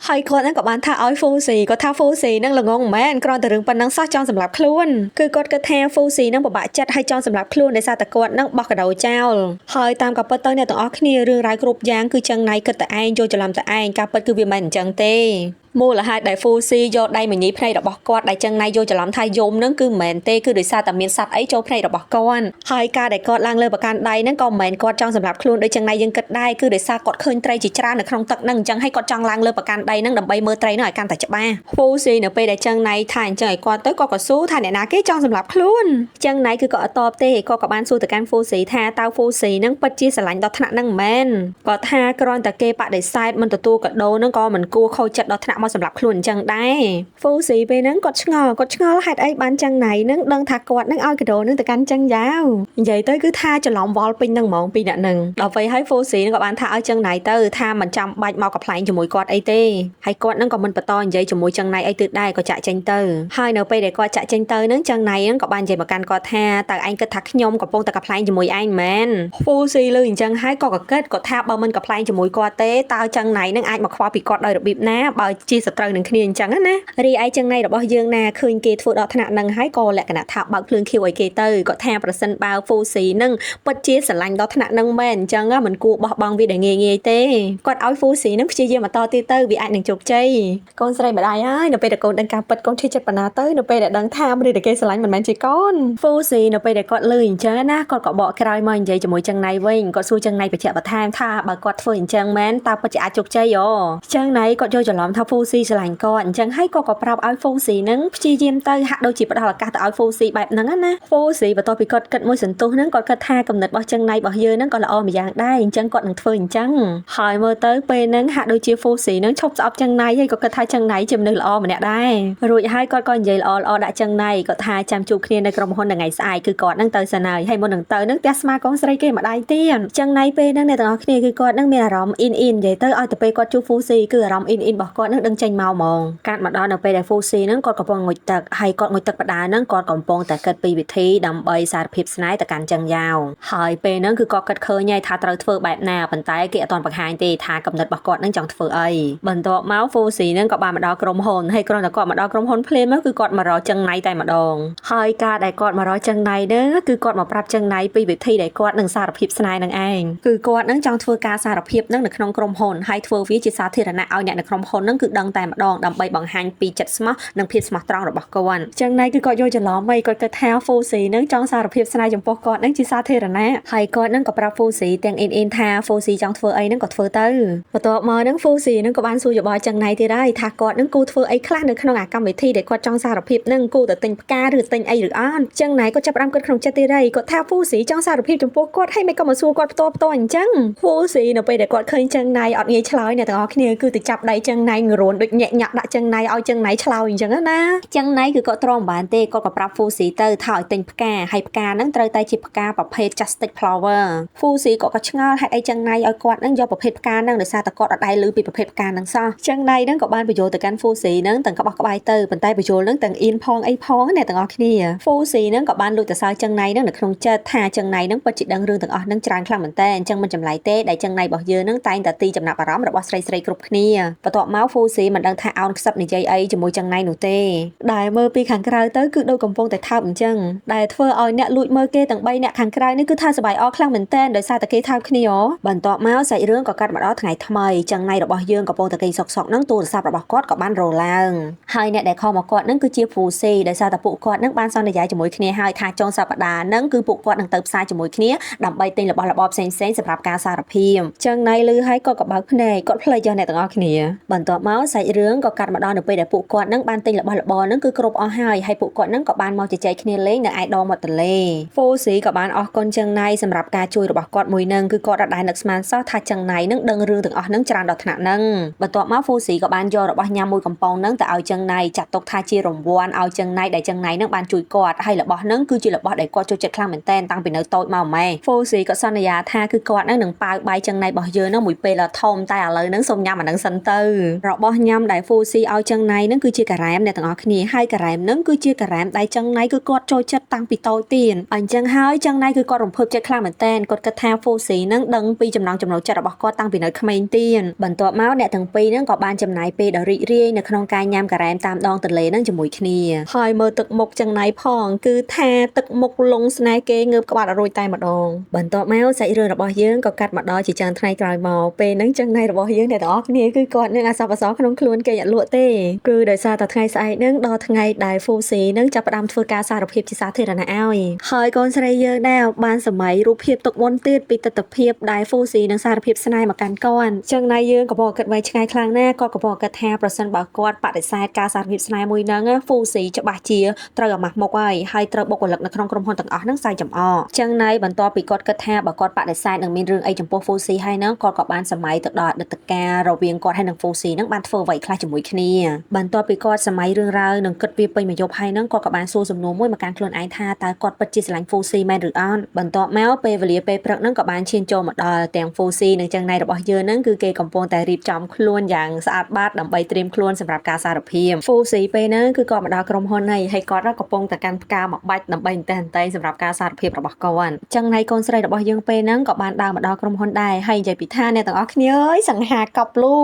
ហើយគាត់ហ្នឹងក៏បានថាឲ្យហ្វូស៊ីគាត់ថាហ្វូស៊ីហ្នឹងល្ងងមែនគ្រាន់តែរឿងប៉ុណ្ណឹងសោះចង់សម្រាប់ខ្លួនគឺគាត់គិតថាហ្វូស៊ីហ្នឹងពិបាកចិត្តហើយចង់សម្រាប់ខ្លួនដោយសារតែគាត់ហ្នឹងបោះកដោចោលហើយតាមក៏ពិតទៅអ្នកទាំងអស់គ្នារឿងរ៉ាវគ្រប់យ៉ាងគឺចឹងណៃគិតតែឯងយកច្រឡំតែឯងការពិតគឺវាមិនអញ្ចឹងទេមូលហេតុដែលហ្វូស៊ីយកដៃមញីភ្នែករបស់គាត់ដែលចឹងណៃយកច្រឡំថាយំនឹងគឺមិនមែនទេគឺដោយសារតែមានសត្វអីចូលភ្នែករបស់គាត់ហើយការដែលគាត់ឡើងលើប្រកាន់ដៃហ្នឹងក៏មិនមែនគាត់ចង់សម្រាប់ខ្លួនដូចចឹងណៃយើងគិតដែរគឺដោយសារគាត់ឃើញត្រីជាច្រើននៅក្នុងទឹកហ្នឹងអញ្ចឹងហើយគាត់ចង់ឡើងលើប្រកាន់ដៃហ្នឹងដើម្បីមើលត្រីហ្នឹងឲ្យកាន់តែច្បាស់ហ្វូស៊ីនៅពេលដែលចឹងណៃថាអញ្ចឹងឲ្យគាត់ទៅគាត់ក៏សួរថាអ្នកណាគេចង់សម្រាប់ខ្លួនចឹងណៃគឺក៏អត់តបទេគាត់ក៏បានសួរទៅកាន់ហ្វូស៊ីថាតើហ្វូស៊ីហ្នឹងពិតជាស្រឡាញ់ដល់ថ្នាក់ហ្នឹងមែនគាត់ថាគ្រាន់តែគេបដិសេធមិនទទួលកាដូហ្នឹងក៏មិនគួរខូចចិត្តដល់ថ្នាក់ មកសម្រាប់ខ្លួនអញ្ចឹងដែរហ្វូស៊ីពេលហ្នឹងគាត់ឆ្ងល់គាត់ឆ្ងល់ហេតុអីបានចឹងណៃហ្នឹងដឹងថាគាត់ហ្នឹងឲ្យកដោហ្នឹងទៅកាន់ចឹងយ៉ាវនិយាយទៅគឺថាច្រឡំវល់ពេញហ្នឹងហ្មងពីអ្នកហ្នឹងដល់ពេលហើយហ្វូស៊ីហ្នឹងក៏បានថាឲ្យចឹងណៃទៅថាមិនចាំបាច់មកកំប្លែងជាមួយគាត់អីទេហើយគាត់ហ្នឹងក៏មិនបន្តនិយាយជាមួយចឹងណៃអីទៀតដែរក៏ចាក់ចេញទៅហើយនៅពេលដែលគាត់ចាក់ចេញទៅហ្នឹងចឹងណៃហ្នឹងក៏បាននិយាយមកកាន់គាត់ថាតើឯងគិតថាខ្ញុំកំពុងតែកំប្លែងជាមួយឯងមែនហ្វូស៊ីលឺអញ្ចឹងហើយក៏កកិតគាត់ថាបើមិនកំប្លែងជាមួយគាត់ទេតើចឹងណៃហ្នឹងអាចមកខ្វល់ពីគាត់ដោយរបៀបណាបើជាសត្រូវនឹងគ្នាអញ្ចឹងណារីឯចឹងណៃរបស់យើងណាឃើញគេធ្វើដល់ថ្នាក់ហ្នឹងហើយក៏លក្ខណៈថាបើកភ្លើងខៀវឲ្យគេទៅគាត់ថាប្រសិនបើហ្វូស៊ីហ្នឹងពិតជាស្រឡាញ់ដល់ថ្នាក់ហ្នឹងមែនអញ្ចឹងមិនគួរបោះបង់វាដែលងាយងាយទេគាត់ឲ្យហ្វូស៊ីហ្នឹងព្យាយាមបន្តទៀតទៅវាអាចនឹងជោគជ័យកូនស្រីម្ដាយហើយនៅពេលដែលកូនដឹងការពិតកូនឈឺចិត្តប៉ុណ្ណាទៅនៅពេលដែលដឹងថាមនុស្សដែលគេស្រឡាញ់មិនមែនជាកូនហ្វូស៊ីនៅពេលដែលគាត់លឺអញ្ចឹងណាគាត់ក៏បកក្រោយមកនិយាយជាមួយចឹងណៃវិញគាត់សួរចឹងណៃបញ្ជាក់បន្ថែមថាបើគាត់ធ្វើអញ្ចឹងមែនតើពិតជាអាចជោគជ័យអូចឹងណៃគាត់យកច្រឡំថាហ្វូស៊ីស្រឡាញ់គាត់អញ្ចឹងហើយគាត់ក៏ប្រាប់ឲ្យហ្វូស៊ីហ្នឹងព្យាយាមទៅហាក់ដូចជាផ្ដល់ឱកាសទៅឲ្យហ្វូស៊ីបែបហ្នឹងណាហ្វូស៊ីបន្ទាប់ពីគាត់គិតមួយសន្ទុះហ្នឹងគាត់គិតថាកំណត់របស់ចឹងណៃរបស់យើងហ្នឹងក៏ល្អម្យ៉ាងដែរអញ្ចឹងគាត់នឹងធ្វើអញ្ចឹងហើយមើលទៅពេលហ្នឹងហាក់ដូចជាហ្វូស៊ីហ្នឹងឈប់ស្អប់ចឹងណៃហើយក៏គិតថាចឹងណៃជាមនុស្សល្អម្នាក់ដែររួចហើយគាត់ក៏និយាយល្អល្អដាក់ចឹងណៃគាត់ថាចាំជួបគ្នានៅក្រុមហ៊ុនថ្ងៃស្អែកគឺគាត់ហ្នឹងទៅសិនហើយហើយមុននឹងទៅហ្នឹងផ្ទះស្មាកូនស្រីគេម្ដាយទៀតចឹងណៃពេលហ្នឹងអ្នកទាំងអស់គ្នាគឺគាត់ហ្នឹងមានអារម្មណ៍អ៊ីនអ៊ីននិយាយទៅឲ្យទៅពេលគាត់ជួបហ្វូស៊ីគឺអារម្មណ៍អ៊ីនអ៊ីនរបស់គាត់ហ្នឹងដឹងចេញមកហ្មងកាត់មកដល់នៅពេលដែលហ្វូស៊ីហ្នឹងគាត់កំពុងងុយទឹកហើយគាត់ងុយទឹកបដាហ្នឹងគាត់កំពុងតែគិតពីវិធីដើម្បីសារភាពស្នេហ៍ទៅកាន់ចឹងយ៉ាវហើយពេលហ្នឹងគឺគាត់គិតឃើញហើយថាត្រូវធ្វើបែបណាប៉ុន្តែគេអត់ទាន់បង្ហាញទេថាកំណត់របស់គាត់ហ្នឹងចង់ធ្វើអីបន្ទាប់មកហ្វូស៊ីហ្នឹងក៏បានមកដល់ក្រុមហ៊ុនហើយគ្រាន់តែគាត់មកដល់ក្រុមហ៊ុនភ្លាមមកគឺគាត់មករកចឹងណៃតែម្ដងហើយការដែលគាត់មករកចឹងណៃហ្នឹងគឺគាត់មកប្រាប់ចឹងណៃពីវិធីដែលគាត់នឹងសារភាពស្នេហ៍នឹងឯងគឺគាត់នឹងចង់ធ្វើការសារភាពនឹងនៅក្នុងក្រុមហ៊ុនហើយធ្វើវាជាសាធារណៈឲ្យអ្នកនៅក្រុមហ៊ុននឹងគឺដឹងតែម្ដងដើម្បីបង្ហាញពីចិត្តស្មោះនិងភាពស្មោះត្រង់របស់គាត់ចឹងណៃគឺគាត់យកច្រឡំហីគាត់គិតថាហ្វូស៊ីនឹងចង់សារភាពស្នេហ៍ចំពោះគាត់នឹងជាសាធារណៈហើយគាត់នឹងក៏ប្រាប់ហ្វូស៊ីទាំងអ៊ីនអ៊ីនថាហ្វូស៊ីចង់ធ្វើអីនឹងក៏ធ្វើទៅបន្ទាប់មកនឹងហ្វូស៊ីនឹងក៏បានសួរយោបល់ចឹងណៃទៀតហើយថាគាត់នឹងគូធ្វើអីខ្លះនៅក្នុងអាកម្មវិធីដែលគាត់ចង់សារភាពនឹងគូទៅទិញផ្កាឬទិញអីឬអត់ចឹងណៃគាត់ចាប់ផ្ដើមគិតក្នុងចិត្តទៀតហើយគាត់ថាហ្វូស៊ីចង់សារភាពចំពោះគាត់ហើយមិនក៏មកសួរគាត់ផ្ទាល់ផ្ទាល់អញ្ចឹងហ្វូស៊ីនៅពេលដែលគាត់ឃើញចឹងណៃអត់ងាយឆ្លើយអ្នកទាំងអស់គ្នាគឺទៅចាប់ដៃចឹងណៃងរួនដូចញាក់ញាក់ដាក់ចឹងណៃឲ្យចឹងណៃឆ្លើយអញ្ចឹងណាចឹងណៃគឺគាត់ទ្រាំបានទេគាត់ក៏ប្រាប់ហ្វូស៊ីទៅថាឲ្យទិញផ្កាហើយផ្កាហ្នឹងត្រូវតែជាផ្កាប្រភេទ Justic Flower ហ្វូស៊ីក៏គាត់ឆ្ងល់ហេតុអីចឹងណៃឲ្យគាត់ហ្នឹងយកប្រភេទផ្កាហ្នឹងដោយសារតែគាត់អត់ដែលឮពីប្រភេទផ្កាហ្នឹងសោះចឹងណៃហ្នឹងក៏បានបញ្យល់ទៅកាន់ហ្វូស៊ីហ្នឹងទាំងក្បោះក្បាយទៅប៉ុន្តែបញ្យល់ហ្នឹងទាំងអៀនផងអីផងអ្នកទាំងអស់គ្នាហ្វូស៊ីហ្នឹងក៏បានលួចទៅសើចឹងណៃហ្នឹងនៅក្នុងចិត្តថាចឹងណៃហ្នឹងពិតជាដឹងរឿងទាំងអស់ហ្នឹងច្រើនខ្លាំងមែនតើអញ្ចឹងមិនចម្លែកទេដែលចឹងណៃរបស់យើងហ្នឹងតែងតែទីចំណាប់អារម្មណ៍របស់ស្រីស្រីគ្រប់គ្នាបន្ទាប់មកហ្វូស៊ីមិនដឹងថាអោនខ្សឹបនិយាយអីជាមួយចឹងណៃនោះទេដែលមើលពីខាងក្រៅទៅគឺដូចកំពុងតែថើបអញ្ចឹងដែលធ្វើឲ្យអ្នកលួចមើលគេទាំង3អ្នកខាងក្រៅនេះគឺថាសប្បាយអខ្លាំងមែនតើដោយសារតែគេថើបគ្នាបន្ទាប់មកសាច់រឿងក៏កាត់មកដល់ថ្ងៃថ្មីចឹងណៃរបស់យើងកំពុងតែគេងសុកសុកហ្នឹងទូរស័ព្ទរបស់គាត់ក៏បានរឡើងហើយអ្នកដែលខលមកគាត់ហ្នឹងគឺជាហ្វូស៊ីដោយសារតែពួកគាត់ហ្នឹងបានសន្យាជាមួយគ្នាហើយថាចុងសប្តាហ៍ហ្នឹងគឺពួកគាត់នឹងទៅផ្សារជាមួយគ្នាដើម្បីទិញរបស់របរផ្សេងៗសម្រាប់ការសារភាពចឹងណៃលឺហើយគាត់ក៏បើកភ្នែកគាត់ភ្លេចយកអ្នកទាំងអស់គ្នាបន្ទាប់មកសាច់រឿងក៏កាត់មកដល់នៅពេលដែលពួកគាត់ហ្នឹងបានទិញរបស់របរហ្នឹងគឺគ្រប់អស់ហើយហើយពួកគាត់ហ្នឹងក៏បានមកជជែកគ្នាលេងនៅឯដងមាត់ទន្លេហ្វូស៊ីក៏បានអរគុណចឹងណៃសម្រាប់ការជួយរបស់គាត់មួយហ្នឹងគឺគាត់អត់ដែលនឹកស្មានសោះថាចឹងណៃហ្នឹងដឹងរឿងទាំងអស់ហ្នឹងច្រើនដល់ថ្នាក់ហ្នឹងបន្ទាប់មកហ្វូស៊ីក៏បានយករបស់ញ៉ាំមួយកំប៉ុងហ្នឹងទៅឲ្យចឹងណៃចាត់ទុកថាជារង្វាន់ឲ្យចឹងណៃដែលចឹងណៃហ្នឹងបានជួយគាត់ហើយរបស់ហ្នឹងគឺជារបស់ដែលគាត់ចូលចិត្តខ្លាំងមែនទែនតាំងពីនៅតូចមកម៉េះហ្វូស៊ីក៏សន្យាថាគឺគាត់ហ្នឹងនឹងប៉ាវបាយចឹងណៃរបស់យើងហ្នឹងមួយពេលដ៏ធំតែឥឡូវហ្នឹងសូមញ៉ាំអាហ្នឹងសិនទៅរបស់ញ៉ាំដែលហ្វូស៊ីឲ្យចឹងណៃហ្នឹងគឺជាការ៉ែមអ្នកទាំងអស់គ្នាហើយការ៉ែមហ្នឹងគឺជាការ៉ែមដែលចឹងណៃគឺគាត់ចូលចិត្តតាំងពីតូចទៀតអញ្ចឹងហើយចឹងណៃគឺគាត់រំភើបចិត្តខ្លាំងមែនទែនគាត់គិតថាហ្វូស៊ីហ្នឹងដឹងពីចំណង់ចំណូលចិត្តរបស់គាត់តាំងពីនៅក្មេងទៀតបន្ទាប់មកអ្នកទាំងពីរហ្នឹងក៏បានចំណាយពេលដ៏រីករាយនៅក្នុងការញ៉ាំការ៉ែមតាមដងទន្លេហ្នឹងជាមួយគ្នាហើយមើលទឹកមុខចឹងណៃផងគឺថាទឹកមុខលងស្នេហ៍គេងើបក្បាលអត់រួចតែម្ដងបន្ទាប់មកសាច់រឿងរបស់យើងក៏កាត់មកដល់ជាច្រើនថ្ងៃក្រោយមកពេលហ្នឹងចឹងណៃរបស់យើងអ្នកទាំងអស់គ្នាគឺគាត់នឹងអាសពអសក្នុងខ្លួនគេអត់លក់ទេគឺដោយសារតែថ្ងៃស្អែកហ្នឹងដល់ថ្ងៃដែលហ្វូស៊ីហ្នឹងចាប់ផ្ដើមធ្វើការសារភាពជាសាធារណៈឲ្យហើយកូនស្រីយើងដែរបានសម័យរូបភាពទុកមុនទៀតពីទស្សនភាពដែលហ្វូស៊ីនឹងសារភាពស្នេហ៍មកកាន់គាត់ចឹងណៃយើងក៏บอกគិតໄວឆ្ងាយខ្លាំងណាស់គាត់ក៏บอกគិតថាប្រសិនបើគាត់បដិសេធការសារភាពស្នេហ៍មួយហ្នឹងហ្វូស៊ីច្បាស់ជាត្រូវអាម៉ាស់មុខហើយហើយត្រូវបុគ្គលិកនៅក្នុងក្រុមហ៊ុនទាំងអស់ហ្នឹងសើចំអកចឹងណៃបន្ទាប់ពីគាត់គិតថាបើគាត់បដិសេធនឹងមានរឿងអីចំពោះហ្វូស៊ីហើយហ្នឹងគាត់ក៏បានសម័យទៅដល់អតីតកាលរវាងគាត់ហើយនិងហ្វូស៊ីហ្នឹងបានធ្វើ ធ្វើអ្វីខ្លះជាមួយគ្នាបន្ទាប់ពីគាត់សម័យរឿងរ៉ាវនិងគិតវាពេញមួយយប់ហើយហ្នឹងគាត់ក៏បានសួរសំណួរមួយមកកាន់ខ្លួនឯងថាតើគាត់ពិតជាស្រឡាញ់ហ្វូស៊ីមែនឬអត់បន្ទាប់មកពេលវេលាពេលព្រឹកហ្នឹងក៏បានឈានចូលមកដល់ទាំងហ្វូស៊ីនិងចឹងណៃរបស់យើងហ្នឹងគឺគេកំពុងតែរៀបចំខ្លួនយ៉ាងស្អាតបាតដើម្បីត្រៀមខ្លួនសម្រាប់ការសារភាពហ្វូស៊ីពេលហ្នឹងគឺគាត់មកដល់ក្រុមហ៊ុនហើយហើយគាត់កំពុងតែកាន់ផ្កាមួយបាច់ដើម្បីអន្ទះអន្ទែងសម្រាប់ការសារភាពរបស់គាត់ចឹងណៃកូនស្រីរបស់យើងពេលហ្នឹងក៏បានដើរមកដល់ក្រុមហ៊ុនដែរហើយនិយាយពីថាអ្នកទាំងអស់គ្នាអើយសង្ហាកប់លូ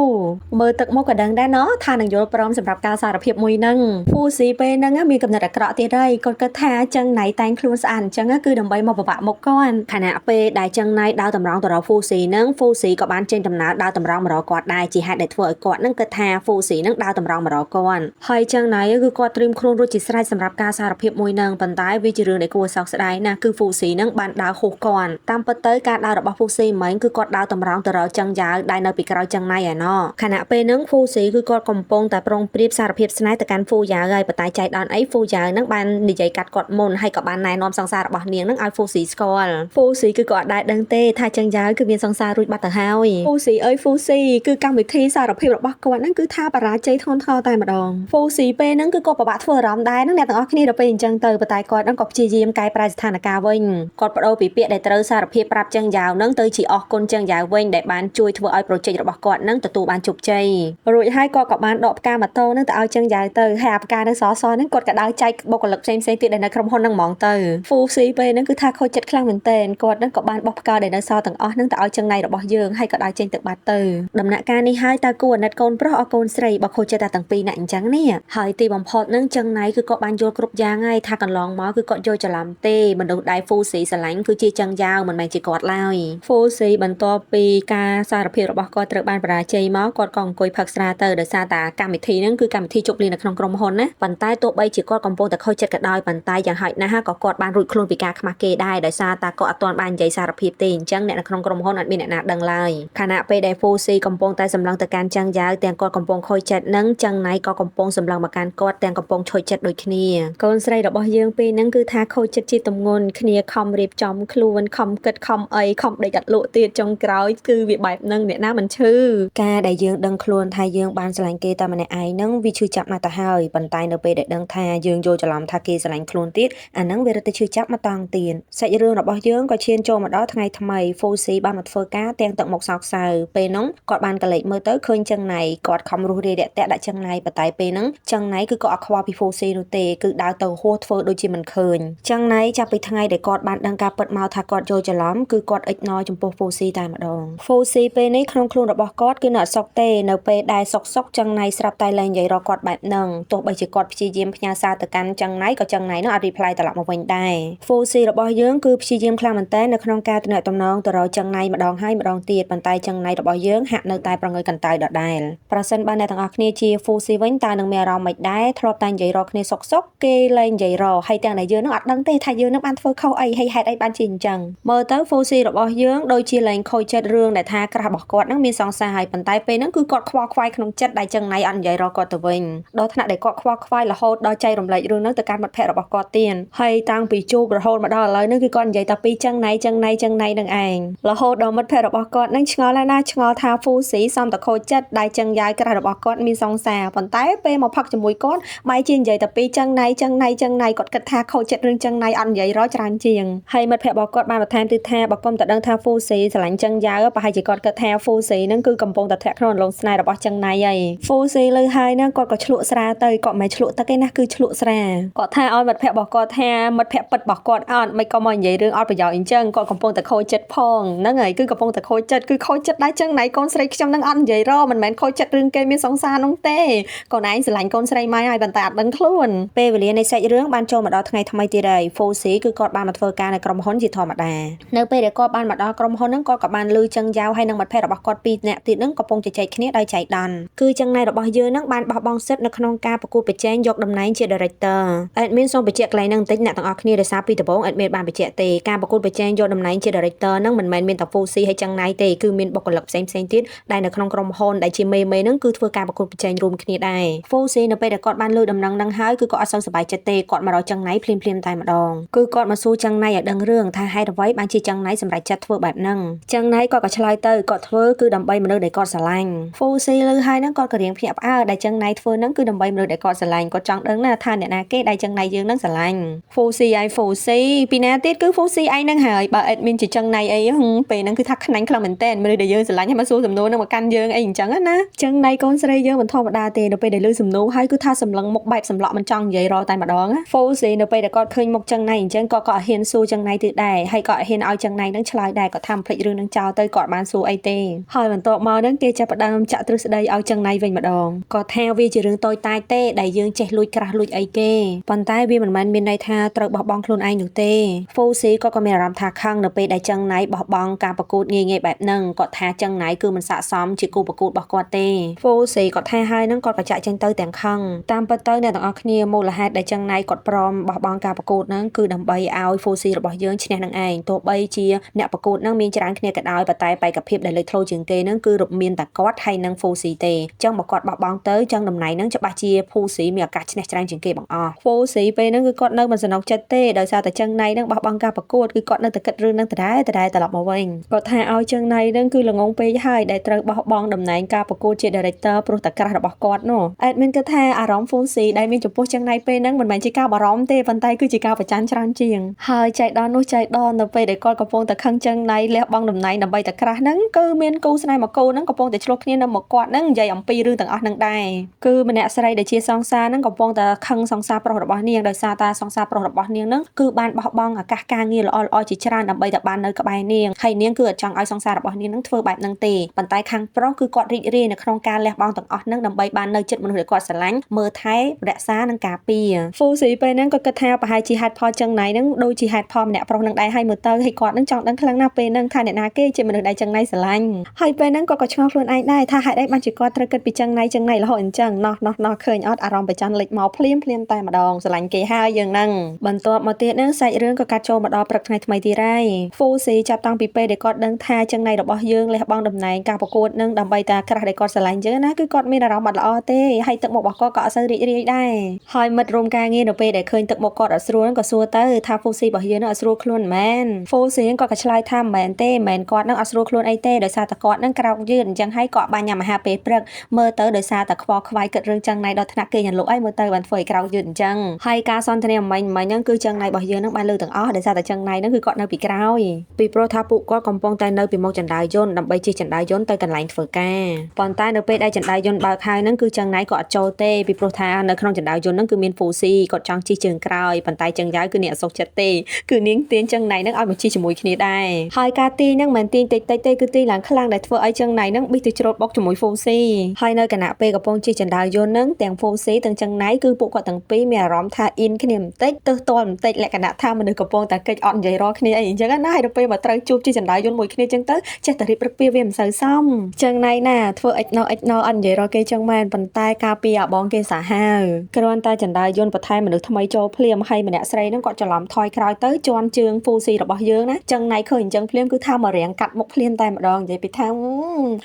មើលទឹកមុខក៏ដឹងដែរណោះថានឹងយល់ព្រមសម្រាប់ការសារភាពមួយហ្នឹងហ្វូស៊ីពេលហ្នឹងមានកំណត់អាក្រក់ទៀតហើយគាត់គិតថាចឹងណៃតែងខ្លួនស្អាតអញ្ចឹងគឺដើម្បីមកពិបាកមុខគាត់ខណៈពេលដែលចឹងណៃដើរតម្រង់ទៅរកហ្វូស៊ីហ្នឹងហ្វូស៊ីក៏បានចេញដំណើរដើរតម្រង់មករកគាត់ដែរជាហេតុដែលធ្វើឲ្យគាត់ហ្នឹងគិតថាហ្វូស៊ីហ្នឹងដើរតម្រង់មករកគាត់ហើយចឹងណៃគឺគាត់ត្រៀមខ្លួនរួចជាស្រេចសម្រាប់ការសារភាពមួយហ្នឹងប៉ុន្តែវាជារឿងដែលគួរឲ្យសោកស្ដាយណាស់គឺហ្វូស៊ីហ្នឹងបានដើរហួសគាត់តាមពិតទៅការដើររបស់ហ្វូស៊ីមិញគឺគាត់ដើរតម្រង់ទៅរកចឹងយ៉ាវដែលនៅពីក្រោយចឹងណៃឯណោះខណៈពេលហ្នឹងហ្វូស៊ីគឺគាត់កំពុងតែប្រុងប្រៀបសារភាពស្នេហ៍ទៅកាន់ហ្វូយ៉ាវហើយប៉ុន្តែចៃដន្យអីហ្វូយ៉ាវហ្នឹងបាននិយាយកាត់គាត់មុនហើយក៏បានណែនាំសង្សាររបស់នាងហ្នឹងឲ្យហ្វូស៊ីស្គាល់ហ្វូស៊ីគឺគាត់អត់ដែលដឹងទេថាចឹងយ៉ាវគឺមានសង្សាររួចបាត់ទៅហើយហ្វូស៊ីអើយហ្វូស៊ីគឺកម្មវិធីសារភាពរបស់គាត់ហ្នឹងគឺថាបរាជ័យធ្ងន់ធ្ងរតែម្ដងហ្វូស៊ីពេលហ្នឹងគឺគាត់ពិបាកធ្វើអារម្មណ៍ដែរហ្នឹងអ្នកទាំងអស់គ្នាដល់ពេលអញ្ចឹងទៅប៉ុន្តែគាត់ហ្នឹងក៏ព្យាយាមកែប្រែស្ថានភាពវិញគាត់បដូរពីពាក្យដែលត្រូវសារភាពប្រាប់ចឹងយ៉ាវហ្នឹងទៅជាអរគុណចឹងយ៉ាវវិញដែលបានជួយធ្វើឲ្យ project របស់គាត់ហ្នឹងទទួលបានជោគជ័យរួចហើយគាត់ក៏បានដកផ្កាម៉ូតូហ្នឹងទៅឲ្យចឹងយ៉ាវទៅហើយអាផ្កានៅសសហ្នឹងគាត់ក៏ដើរចែកបុគ្គលិកផ្សេងៗទៀតដែលនៅក្រុមហ៊ុនហ្នឹងហ្មងទៅហ្វូស៊ីពេលហ្នឹងគឺថាខូចចិត្តខ្លាំងមែនទែនគាត់ហ្នឹងក៏បានបោះផ្កាដែលនៅសល់ទាំងអស់ហ្នឹងទៅឲ្យចឹងណៃរបស់យើងហើយក៏ដើរចេញទៅបាត់ទៅដំណាក់កាលនេះហើយតើគួរអាណិតកូនប្រុសអកូនស្រីបើខូចចិត្តតែទាំងពីរនាក់អញ្ចឹងនេះហើយទីបំផុតហ្នឹងចឹងណៃគឺគាត់បានយល់គ្រប់យ៉ាងហើយថាកន្លងមកគឺគាត់យល់ច្រឡំទេមនុស្សដែលហ្វូស៊ីស្រឡាញ់គឺជាចឹងយ៉ាវមិនមែនជាគាត់ឡើយហ្វូស៊ីបន្ទាប់ពីការសារភាពរបស់គាត់ត្រូវបានបរាជ័យមកគាត់ក៏អង្គុយផឹកស្រាទៅដោយសារតែកម្មវិធីហ្នឹងគឺកម្មវិធីជប់លៀងនៅក្នុងក្រុមហ៊ុនណាប៉ុន្តែទោះបីជាគាត់កំពុងតែខូចចិត្តក៏ដោយប៉ុន្តែយ៉ាងហោចណាស់ក៏គាត់បានរួចខ្លួនពីការខ្មាស់គេដែរដោយសារតែគាត់អត់ទាន់បាននិយាយសារភាពទេអញ្ចឹងអ្នកនៅក្នុងក្រុមហ៊ុនអត់មានអ្នកណាដឹងឡើយខណៈពេលដែលហ្វូស៊ីកំពុងតែសម្លឹងទៅកាន់ចឹងយ៉ាវទាំងគាត់កំពុងខូចចិត្តនឹងចឹងណៃក៏កំពុងសម្លឹងមកកាន់គាត់ទាំងកំពុងឈុយចិត្តដូចគ្នាកូនស្រីរបស់យើងពេលហ្នឹងគឺថាខូចចិត្តជាទម្ងន់គ្នាខំរៀបចំខ្លួនខំគិតខំអីខំដេកអត់លក់ទៀតចុងក្រោយគឺវាបែបហ្នឹងអ្នកណាមិនឈឺការដែលយើងដឹងខ្លួនថាយើងបានស្រឡាញ់គេតែម្នាក់ឯងហ្នឹងវាឈឺចាប់ណាស់ទៅហើយប៉ុន្តែនៅពេលដែលដឹងថាយើងយល់ច្រឡំថាគេស្រឡាញ់ខ្លួនទៀតអាហ្នឹងវារឹតតែឈឺចាប់មកតង់ទៀតសាច់រឿងរបស់យើងក៏ឈានចូលមកដល់ថ្ងៃថ្មីហ្វូស៊ីបានមកធ្វើការទាំងទឹកមុខសោកសៅពេលហ្នឹងគាត់បានកលេចមើលទៅឃើញចឹងណៃគាត់ខំរុះរាយរាក់ទាក់ដាក់ចឹងណៃប៉ុន្តែពេលហ្នឹងចឹងណៃគឺក៏អត់ខ្វល់ពីហ្វូស៊ីនោះទេគឺដើរទៅហួសធ្វើដូចជាមិនឃើញចឹងណៃចាប់ពីថ្ងៃដែលគាត់បានដឹងការពិតមកថាគាត់យល់ច្រឡំគឺគាត់អិចណចំពោះហ្វូស៊ីតែម្ដងហ្វូស៊ីពេលនេះក្នុងខ្លួនរបស់គាត់គឺនៅអត់សុខទេនៅពេលដែលសុកចឹងណៃស្រាប់តែលែងនិយាយរកគាត់បែបហ្នឹងទោះបីជាគាត់ព្យាយាមផ្ញើសារទៅកាន់ចឹងណៃក៏ចឹងណៃនោះអត់ reply ត្រឡប់មកវិញដែរហ្វូស៊ីរបស់យើងគឺព្យាយាមខ្លាំងមែនតើនៅក្នុងការទំនាក់ទំនងទៅរកចឹងណៃម្ដងហើយម្ដងទៀតប៉ុន្តែចឹងណៃរបស់យើងហាក់នៅតែប្រងើយកន្តើយដដែលប្រសិនបើអ្នកទាំងអស់គ្នាជាហ្វូស៊ីវិញតើនឹងមានអារម្មណ៍មិនដែរធ្លាប់តែនិយាយរកគ្នាសុកគេលែងនិយាយរកហើយទាំងដែលយើងនឹងអត់ដឹងទេថាយើងនឹងបានធ្វើខុសអីហើយហេតុអីបានជាអញ្ចឹងមើលទៅហ្វូស៊ីរបស់យើងដូចជាលែងខូចចិត្តរឿងដែលថាក្រាស់របស់គាត់នឹងមានសង្សារហើយប៉ុន្តែពេលហ្នឹងគឺគាត់ខ្វល់ខ្វាយក្នុងចិត្តដែលចឹងណៃអត់និយាយរកគាត់ទៅវិញដល់ថ្នាក់ដែលគាត់ខ្វល់ខ្វាយរហូតដល់ចែករំលែករឿងហ្នឹងទៅកាន់មិត្តភ័ក្តិរបស់គាត់ទៀតហើយតាំងពីជួបរហូតមកដល់ឥឡូវហ្នឹងគឺគាត់និយាយតែពីចឹងណៃចឹងណៃចឹងណៃនឹងឯងរហូតដល់មិត្តភ័ក្តិរបស់គាត់នឹងឆ្ងល់ហើយណាឆ្ងល់ថាហ្វូស៊ីសំតខូចចិត្តដែលចឹងយ៉ាយក្រាស់របស់គាត់មានសង្សារប៉ុន្តែពេលមកផឹកជាមួយគាត់បែរជានិយាយតែពីចឹងណៃចឹងណៃចឹងណៃគាត់គិតថាខូចចិត្តរឿងចឹងណៃអត់និយាយរកច្រើនជាងហើយមិត្តភ័ក្តិរបស់គាត់បានបន្ថែមទៀតថាបើគុំតែដឹងថាហ្វូស៊ីស្រឡាញ់ចឹងយ៉ាវប្រហែលជាគាត់គិតថាហ្វូស៊ីនឹងគឺកំពុងតែធាក់ក្នុងអន្លង់ស្នេហ៍របស់ចឹងណៃហើយហ្វូស៊ីលើហើយណាគាត់ក៏ឆ្លក់ស្រាទៅគាត់មិនឆ្លក់ទឹកទេណាគឺឆ្លក់ស្រាគាត់ថាឲ្យមិត្តភ័ក្តិរបស់គាត់ថាមិត្តភ័ក្តិពិតរបស់គាត់អត់មិនក៏មកនិយាយរឿងអត់ប្រយោជន៍អញ្ចឹងគាត់កំពុងតែខូចចិត្តផងហ្នឹងហើយគឺកំពុងតែខូចចិត្តគឺខូចចិត្តដែរចឹងណៃកូនស្រីខ្ញុំនឹងអត់និយាយរមិនមែនខូចចិត្តរឿងគេមានសង្សារនោះទេកូនឯងស្រឡាញ់កូនស្រីម៉ែហើយប៉ុន្តែអត់ដឹងខ្លួនពេលវេលានៃសាច់រឿងបានចូលមកដល់ថ្ងៃថ្មីទៀតហើយហ្វូស៊ីគឺគាត់បានមកធ្វើការនៅក្រុមហ៊ុនជាធម្មតានៅពេលដែលគាត់បានមកដល់ក្រុមហ៊ុនហ្នឹងគាត់ក៏បានលឺចឹងយ៉ាវហើយនឹងមិត្តភ័ក្តិរបស់គាត់ពីរនាក់ទៀតហ្នឹងកំពុងជជែកគ្នាដោយចៃដន្យគឺចឹងណៃរបស់យើងហ្នឹងបានបោះបង់សិទ្ធិនៅក្នុងការប្រកួតប្រជែងយកតំណែងជា director admin សូមបញ្ជាក់កន្លែងហ្នឹងបន្តិចអ្នកទាំងអស់គ្នាដោយសារពីដំបូង admin បានបញ្ជាក់ទេការប្រកួតប្រជែងយកតំណែងជា director ហ្នឹងមិនមែនមានតែ Fusi ហើយចឹងណៃទេគឺមានបុគ្គលិកផ្សេងៗទៀតដែលនៅក្នុងក្រុមហ៊ុនដែលជាមេហ្នឹងគឺធ្វើការប្រកួតប្រជែងរួមគ្នាដែរ Fusi នៅពេលដែលគាត់បានលើដំណឹងហ្នឹងហើយគឺគាត់អត់សូវសប្បាយចិត្តទេគាត់មករកចឹងណៃភ្លាមៗតែម្ដងគឺគាត់មកសួរចឹងណៃឲ្យដឹងរឿងថាហេតុអ្វីបានជាចឹងណៃសម្រេចចិត្តធ្វើបែបហ្នឹងចឹងណៃគាត់ក៏ឆ្លើយទៅគាត់ធ្វើគឺដើម្បីមនុស្សដែលគាត់ស្រឡាញ់ Fusi លើ ហើយហ្នឹងគាត់ក៏រៀងភ្ញាក់ផ្អើលដែលចឹងណៃធ្វើហ្នឹងគឺដើម្បីមនុស្សដែលគាត់ស្រឡាញ់គាត់ចង់ដឹងណាថាអ្នកណាគេដែលចឹងណៃយើងហ្នឹងស្រឡាញ់ហ្វូស៊ីឯហ្វូស៊ីពីណាទៀតគឺហ្វូស៊ីឯហ្នឹងហើយបើ admin ជាចឹងណៃអីពេលហ្នឹងគឺថាខ្នាញ់ខ្លាំងមែនតើមនុស្សដែលយើងស្រឡាញ់ឲ្យមកសួរសំណួរហ្នឹងមកកាន់យើងអីអញ្ចឹងណាចឹងណៃកូនស្រីយើងមិនធម្មតាទេនៅពេលដែលឮសំណួរហើយគឺថាសម្លឹងមុខបែបសម្លក់មិនចង់និយាយរតែម្ដងហ្វូស៊ីនៅពេលដែលគាត់ឃើញមុខចឹងណៃអញ្ចឹងគាត់ក៏អត់ហ៊ានសួរចឹងណៃទៀតដែរហើយក៏អត់ហ៊ានឲ្យចឹងណៃហ្នឹងឆ្លើយដែរគាត់ថាភ្លេចរឿងហ្នឹងចោលទៅគាត់បានសួរអីទេហើយបន្ទាប់មកហ្នឹងគេចាប់ផ្ដើមចាក់ទ្រឹស្ដីឲ្យចឹងណៃវិញម្ដងគាត់ថាវាជារឿងតូចតាចទេដែលយើងចេះលួចក្រាស់លួចអីគេប៉ុន្តែវាមិនមែនមានន័យថាត្រូវបោះបង់ខ្លួនឯងនោះទេហ្វូស៊ីគាត់ក៏មានអារម្មណ៍ថាខឹងនៅពេលដែលចឹងណៃបោះបង់ការប្រកួតងាយៗបែបហ្នឹងគាត់ថាចឹងណៃគឺមិនស័ក្តិសមជាគូប្រកួតរបស់គាត់ទេហ្វូស៊ីគាត់ថាហើយហ្នឹងគាត់ក៏ចាក់ចេញទៅទាំងខឹងតាមពិតទៅអ្នកទាំងអស់គ្នាមូលហេតុដែលចឹងណៃគាត់ព្រមបោះបង់ការប្រកួតហ្នឹងគឺដើម្បីឲ្យហ្វូស៊ីរបស់យើងឈ្នះនឹងឯងទោះបីជាអ្នកប្រកួតហ្នឹងមានច្រើនគ្នាក៏ដោយប៉ុន្តែបេក្ខភាពដែលលេចធ្លោជាងគេហ្នឹងគឺរមានតែគាត់ហើយនិងហ្វូស៊ីទេចឹងបើគាត់បោះបង់ទៅចឹងតំណែងហ្នឹងច្បាស់ជាហ្វូស៊ីមានឱកាសឈ្នះច្រើនជាងគេបង្អស់ហ្វូស៊ីពេលហ្នឹងគឺគាត់នៅមិនសនុកចិត្តទេដោយសារតែចឹងណៃហ្នឹងបោះបង់ការប្រកួតគឺគាត់នៅតែគិតរឿងហ្នឹងដដែលដដែលត្រឡប់មកវិញគាត់ថាឲ្យចឹងណៃហ្នឹងគឺល្ងងពេកហើយដែលត្រូវបោះបង់តំណែងការប្រកួតជា director ព្រោះតែក្រាស់របស់គាត់នោះ admin គិតថាអារម្មណ៍ហ្វូស៊ីដែលមានចំពោះចឹងណៃពេលហ្នឹងមិនមែនជាការបារម្ភទេប៉ុន្តែគឺជាការប្រច័ណ្ឌច្រើនជាងហើយចៃដន្យនោះចៃដន្យនៅពេលដែលគាត់កំពុងតែខឹងចឹងណៃលះបង់តំណែងដើម្បីតែក្រាស់ហ្នឹងគឺមានគូស្នេហ៍មួយគូហ្នឹងកំពុងតែឆ្លោះគ្នានៅមុខគាត់ហ្នឹងនិយាយអំពីរឿងទាំងអស់ហ្នឹងដែរគឺម្នាក់ស្រីដែលជាសង្សារហ្នឹងកំពុងតែខឹងសង្សារប្រុសរបស់នាងដោយសារតាសង្សារប្រុសរបស់នាងហ្នឹងគឺបានបោះបង់ឱកាសការងារល្អៗជាច្រើនដើម្បីតែបាននៅក្បែរនាងហើយនាងគឺអត់ចង់ឲ្យសង្សាររបស់នាងហ្នឹងធ្វើបែបហ្នឹងទេប៉ុន្តែខាងប្រុសគឺគាត់រីករាយនៅក្នុងការលះបង់ទាំងអស់ហ្នឹងដើម្បីបាននៅចិត្តមនុស្សដែលគាត់ស្រឡាញ់មើលថែរក្សានិងការពារហ្វូស៊ីពេលហ្នឹងក៏គិតថាប្រហែលជាហេតុផលចឹងណៃហ្នឹងដូចជាហេតុផលម្នាក់ប្រុសហ្នឹងដែរហើយមើលទៅឲ្យគាត់ហ្នឹងចង់ដឹងខ្លាំងណាស់ពេលហ្នឹងថាអ្នកណាគេជាមនុស្សដែលចឹងណៃស្រឡាញ់ហើយពេលហ្នឹងគាត់ក៏ឆ្ងល់ខ្លួនឯងដែរថាហេតុអីបានជាគាត់ត្រូវគិតពីចឹងណៃចឹងណៃរហូតអញ្ចឹងណោះណោះណោះឃើញអត់អារម្មណ៍ប្រច័ណ្ឌលេចមកភ្លាមភ្លាមតែម្ដងស្រឡាញ់គេហើយយើងហ្នឹងបន្ទាប់មកទៀតហ្នឹងសាច់រឿងក៏កាត់ចូលមកដល់ព្រឹកថ្ងៃថ្មីទៀតហើយហ្វូស៊ីចាប់តាំងពីពេលដែលគាត់ដឹងថាចឹងណៃរបស់យើងលះបង់តំណែងការប្រកួតនឹងដើម្បីតែក្រាស់ដែលគាត់ស្រឡាញ់ចឹងណាគឺគាត់មានអារម្មណ៍អត់ល្អទេហើយទឹកមុខរបស់គាត់ក៏អត់សូវរីករាយដែរហើយមិត្តរួមការងារនៅពេលដែលឃើញទឹកមុខគាត់អត់ស្រួលក៏សួរទៅថាហ្វូស៊ីរបស់យើងនឹងអត់ស្រួលខ្លួនមែនហ្វូស៊ីគាត់ក៏ឆ្លើយថាមិនមែនទេមិនមែនគាត់នឹងអត់ស្រួលខ្លួនអីទេដោយសារតែគាត់នឹងក្រោកយឺតអញ្ចឹងហើយគាត់បានញ៉ាំអាហារពេលព្រឹកមើលទៅដោយសារតែខ្វល់ខ្វាយគិតរឿងចឹងណៃដល់ថ្នាក់គេញ៉ាំលក់អីមើលទៅបានធ្វើឲ្យក្រោកយឺតអញ្ចឹងហើយការសន្ទនាមិញមិញហ្នឹងគឺចឹងណៃរបស់យើងនឹងបានលើទាំងអស់ដោយសារតែចឹងណៃហ្នឹងគឺគាត់នៅពីក្រោយពីព្រោះថាពួកគាត់កំពុងតែនៅពីមុខចណ្ដាលយន្តដើម្បីជិះចណ្ដាលយន្តទៅកន្លែងធ្វើការប៉ុន្តែនៅពេលដែលចណ្ដាលយន្តបើកហើយហ្នឹងគឺចឹងណៃក៏អត់ចូលទេពីព្រោះថានៅក្នុងចណ្ដាលយន្តហ្នឹងគឺមានហ្វូស៊ីគាត់ចង់ជិះជើងក្រោយប៉ុន្តែចឹងយ៉ាវគឺអ្នកអត់សុខចិត្តទេគឺនាងទាញចឹងណៃហ្នឹងឲ្យមកជិះជាមួយគ្នាដែរហើយការទាញហ្នឹងមិនទាញតិចតិចទេគឺទាញឡើងខ្លាំងដែលធ្វើឲ្យចឹងណៃហ្នឹងប៊ិះទៅច្រូតបុកជាមួយហ្វូស៊ីហើយនៅគណៈពេលកំពុងជិះចណ្ដាលយន្តហ្នឹងទាំងហ្វូស៊ីទាំងចឹងណៃគឺពួកគាត់ទាំងពីរមានអារម្មណ៍ថាអ៊ីនគ្នាបន្តិចទើសទាល់បន្តិចលក្ខណៈថាមនុស្សកំពុងតែកិច្ចអត់និយាយរកគ្នាអីអញ្ចឹងណាហើយដល់ពេលមកត្រូវជួបជិះចណ្ដាលយន្តមួយគ្នាចឹងទៅចេះតែរៀបរឹកពីវាមិនសូវសមចឹងណៃណាធ្វើអិចណោអិចណោអត់និយាយរកគេចឹងមែនប៉ុន្តែការពីអាបងគេសាហាវគ្រាន់តែចណ្ដាលយន្តបន្ថែមមនុស្សថ្មីចូលភ្លាមហើយម្នាក់ស្រីហ្នឹងគាត់ច្រឡំថយក្រោយទៅជន់ជើងហ្វូស៊ីរបស់យើងណាចឹងណៃឃើញអញ្ចឹងភ្លាមគឺថាមករាំងកាត់មុខភ្លាមតែម្ដងនិយាយពីថា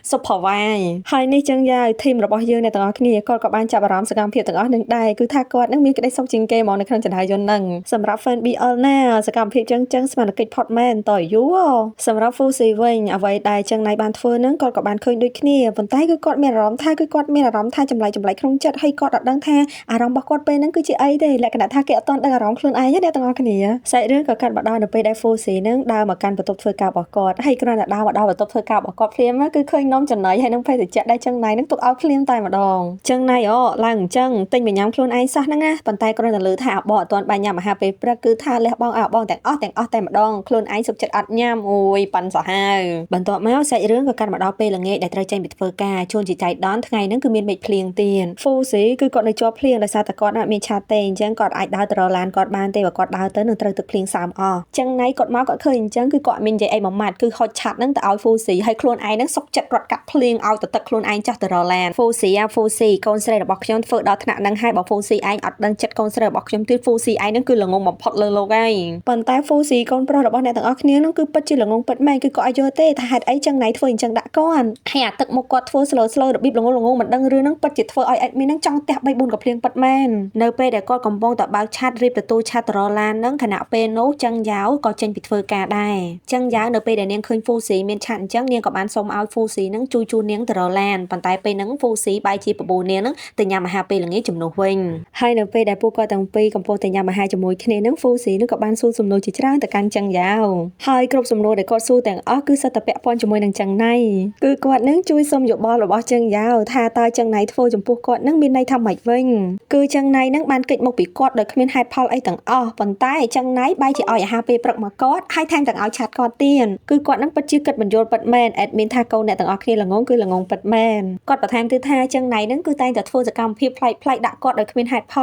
សុផវ៉ាយហើយនេះចឹងយ៉ាវធីមរបស់យើងអ្នកទាំងអស់គ្នាគាត់ក៏បានចាប់អារម្មណ៍សកម្មភាពទាំងអស់នឹងដែរគឺថាគាត់នឹងមានក្តីសុខជាងគេហ្មងនៅក្នុងចណ្ដាលយន្តហ្នឹងសម្រាប់ fan BL ណាសកម្មភាពចឹងចឹងស្មានកិច្ចផុតមែនតយូរសម្រាប់ Fusi វិញអ្វីដែលចឹងណៃបានធ្វើហ្នឹងគាត់ក៏បានឃើញដូចគ្នាប៉ុន្តែគឺគាត់មានអារម្មណ៍ថាគឺគាត់មានអារម្មណ៍ថាចម្លែកចម្លែកក្នុងចិត្តហើយគាត់អត់ដឹងថាអារម្មណ៍របស់គាត់ពេលហ្នឹងគឺជាអីទេលក្ខណៈថាគេអត់ទាន់ដឹងអារម្មណ៍ខ្លួនឯងទេអ្នកទាំងអស់គ្នាសាច់រឿងក៏កាត់មកដល់នៅពេលដែល Fusi ហ្នឹងដើរមកកាន់បន្ទប់ធ្វើការរបស់គាត់ហើយគ្រាន់តែដើរមកដល់បន្ទប់ធ្វើការរបស់គាត់ភ្លាមគឺឃើញនំចំណីហើយនឹងភេសជ្ជៈដែលចឹងណៃហ្នឹងទុកឲ្យភ្លាមតែម្ដងចឹងណៃអូឡើងអញ្ចឹងទិញមកញ៉ាំខ្លួនឯងសោះហ្នឹងណាប៉ុន្តែគ្រាន់តែលើថាអាបងអត់ទាន់បានញ៉ាំអាហារពេលព្រឹកគឺថាលះបង់ឲ្យអាបងទាំងអស់ទាំងអស់តែម្ដងខ្លួនឯងសុខចិត្តអត់ញ៉ាំអូយប៉ាន់សាហាវបន្ទាប់មកសាច់រឿងក៏កាត់មកដល់ពេលល្ងាចដែលត្រូវចេញពីធ្វើការជួនជាចៃដន្យថ្ងៃហ្នឹងគឺមានមេឃភ្លៀងទៀតហ្វូស៊ីគឺគាត់នៅជាប់ភ្លៀងដោយសារតែគាត់អត់មានឆាទេអញ្ចឹងគាត់អាចដើរទៅរកឡានគាត់បានទេបើគាត់ដើរទៅនឹងត្រូវទឹកភ្លៀងសើមអស់ចឹងណៃគាត់មកគាត់ឃើញអញ្ចឹងគឺគាត់មាននិយាយអីមួយម៉ាត់គឺហុចឆាត់ហ្នឹងទៅឲ្យហ្វូស៊ីហើយខ្លួនឯងហ្នឹងសុកចិត្តរត់កាត់ភ្លៀងឲ្យទៅទឹកខ្លួនឯងចាស់ទៅរកឡានហ្វូស៊ីអាហ្វូស៊ីកូនស្រីរបស់ខ្ញុំធ្វើដល់ថ្នាក់ហ្នឹងហើយបើហ្វូស៊ីឯងអត់ដឹងចិត្តកូនស្រីរបស់ខ្ញុំទៀតហ្វូស៊ីឯងហ្នឹងគឺល្ងងបំផុតលើលោកហើយប៉ុន្តែហ្វូស៊ីកូនប្រុសរបស់អ្នកទាំងអស់គ្នាហ្នឹងគឺពិតជាល្ងងពិតមែនគឺគាត់ឲ្យយល់ទេថាហេតុអីចឹងណៃធ្វើអញ្ចឹងដាក់គាត់ហើយអាទឹកមុខគាត់ធ្វើ slow slow របៀបល្ងងល្ងងមិនដឹងរឿងហ្នឹងពិតជាធ្វើឲ្យ admin ហ្នឹងចង់ទះ3 4កភ្លៀងពិតមែននៅពេលដែលគាត់កំពុងតែបើកឆាតរៀបទទួលឆាតទៅរកឡានហ្នឹងខណៈពេលនោះចឹងយ៉ាវក៏ចេញពីធ្វើការដែរចឹងយ៉ាវនៅពេលដែលនាងឃើញហ្វូស៊ីមានឆាតអញ្ចឹងនាងក៏បានសុំឲ្យហ្វូស៊ីហ្នឹងជួយជូននាងទៅរកឡាន ប៉ុន្តែពេលហ្នឹងហ្វូស៊ីបែរជាបបួលនាងហ្នឹងទៅញ៉ាំអាហារពេលល្ងាចជំនួសវិញហើយនៅពេលដែលពួកគាត់ទាំងពីរកំពុងតែញ៉ាំអាហារជាមួយគ្នាហ្នឹងហ្វូស៊ីហ្នឹងក៏បានសួរសំណួរជាច្រើនទៅកាន់ចឹងយ៉ាវហើយគ្រប់សំណួរដែលគាត់សួរទាំងអស់គឺសុទ្ធតែពាក់ព័ន្ធជាមួយនឹងចឹងណៃគឺគាត់នឹងជួយសុំយោបល់របស់ចឹងយ៉ាវថាតើចឹងណៃធ្វើចំពោះគាត់នឹងមានន័យថាម៉េចវិញគឺចឹងណៃនឹងបានគេចមកពីគាត់ដោយគ្មានហេតុផលអីទាំងអស់ប៉ុន្តែចឹងណៃបែរជាឲ្យអាហារពេលព្រឹកមកគាត់ហើយថែមទាំងឲ្យឆាត់គាត់ទៀតគឺគាត់នឹងពិតជាគិតបញ្យល់ពិតមែនអេដមីនថាកូនអ្នកទាំងអស់គ្នាល្ងងគឺល្ងងពិតមែនគាត់បន្ថែមទៀតថាចឹងណៃនឹងគឺតែងតែធ្វើសកម្មភាពប្លែកៗដាក់គាត់ដោយគ្មានហេតុផ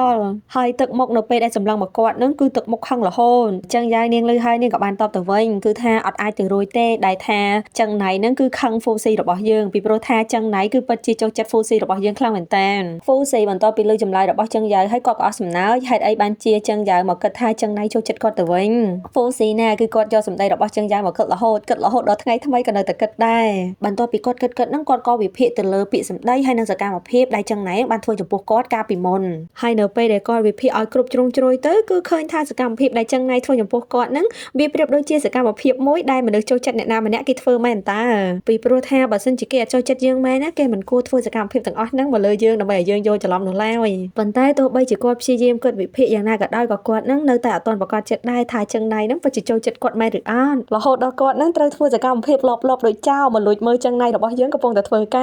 លហើយទឹកមុខនៅពេលដែលសម្លឹងមកគាត់នឹងគឺទឹកមុខខឹងរហូតចឹងយ៉ាវនាងលឺហើយនាងក៏បានតបទៅវិញគឺថាអត់អាចទៅរួចទេដែលថាចឹងណៃនឹងគឺខឹងហ្វូស៊ីរបស់យើងពីព្រោះថាចឹងណៃគឺពិតជាចូលចិត្តហ្វូស៊ីរបស់យើងខ្លាំងមែនតើហ្វូស៊ីបន្ទាប់ពីលើចម្លើយរបស់ចឹងយ៉ាវហើយគាត់ក៏អស់សំណើចហេតុអីបានជាចឹងយ៉ាវមកគិតថាចឹងណៃចូលចិត្តគាត់ទៅវិញហ្វូស៊ីណាគឺគាត់យកសម្ដីរបស់ចឹងយ៉ាវមកគិតរហូតគិតរហូតដល់ថ្ងៃថ្មីក៏នៅតែគិតដែរបន្ទាប់ពីគាត់គិតហ្នឹងគាត់ក៏វិភាគទៅលើពាក្យសម្ដីហើយនិងសកម្មភាពដែលចឹងណៃបានធ្វើចំពោះគាត់កាលពីមុនហើយនៅពេលដែលគាត់វិភាគឲ្យគ្រប់ជ្រុងជ្រោយទៅគឺឃើញថាសកម្មភាពដែលចឹងណៃធ្វើចំពោះគាត់ហ្នឹងវាប្រៀបដូចជាសកម្មភាពមួយដែលមនុស្សចូលចិត្តអ្នកណាម្នាក់គេធ្វើមែនតើពីព្រោះថាបើសិនជាគេអត់ចូលចិត្តយើងមែនណាគេមិនគួរធ្វើសកម្មភាពទាំងអស់ហ្នឹងមកលើយើងដើម្បីឲ្យយើងយល់ច្រឡំនោះឡើយប៉ុន្តែទោះបីជាគាត់ព្យាយាមគិតវិភាគយ៉ាងណាក៏ដោយក៏គាត់ហ្នឹងនៅតែអត់ទាន់ប្រកាសចិត្តដែរថាចឹងណៃហ្នឹងពិតជាចូលចិត្តគាត់មែនឬអត់រហូតដល់គាត់ហ្នឹងត្រូវធ្វើសកម្មភាពលបលបដូចចោលមកលួចមើលចឹងណៃរបស់យើងកំពុងតែធ្វើកា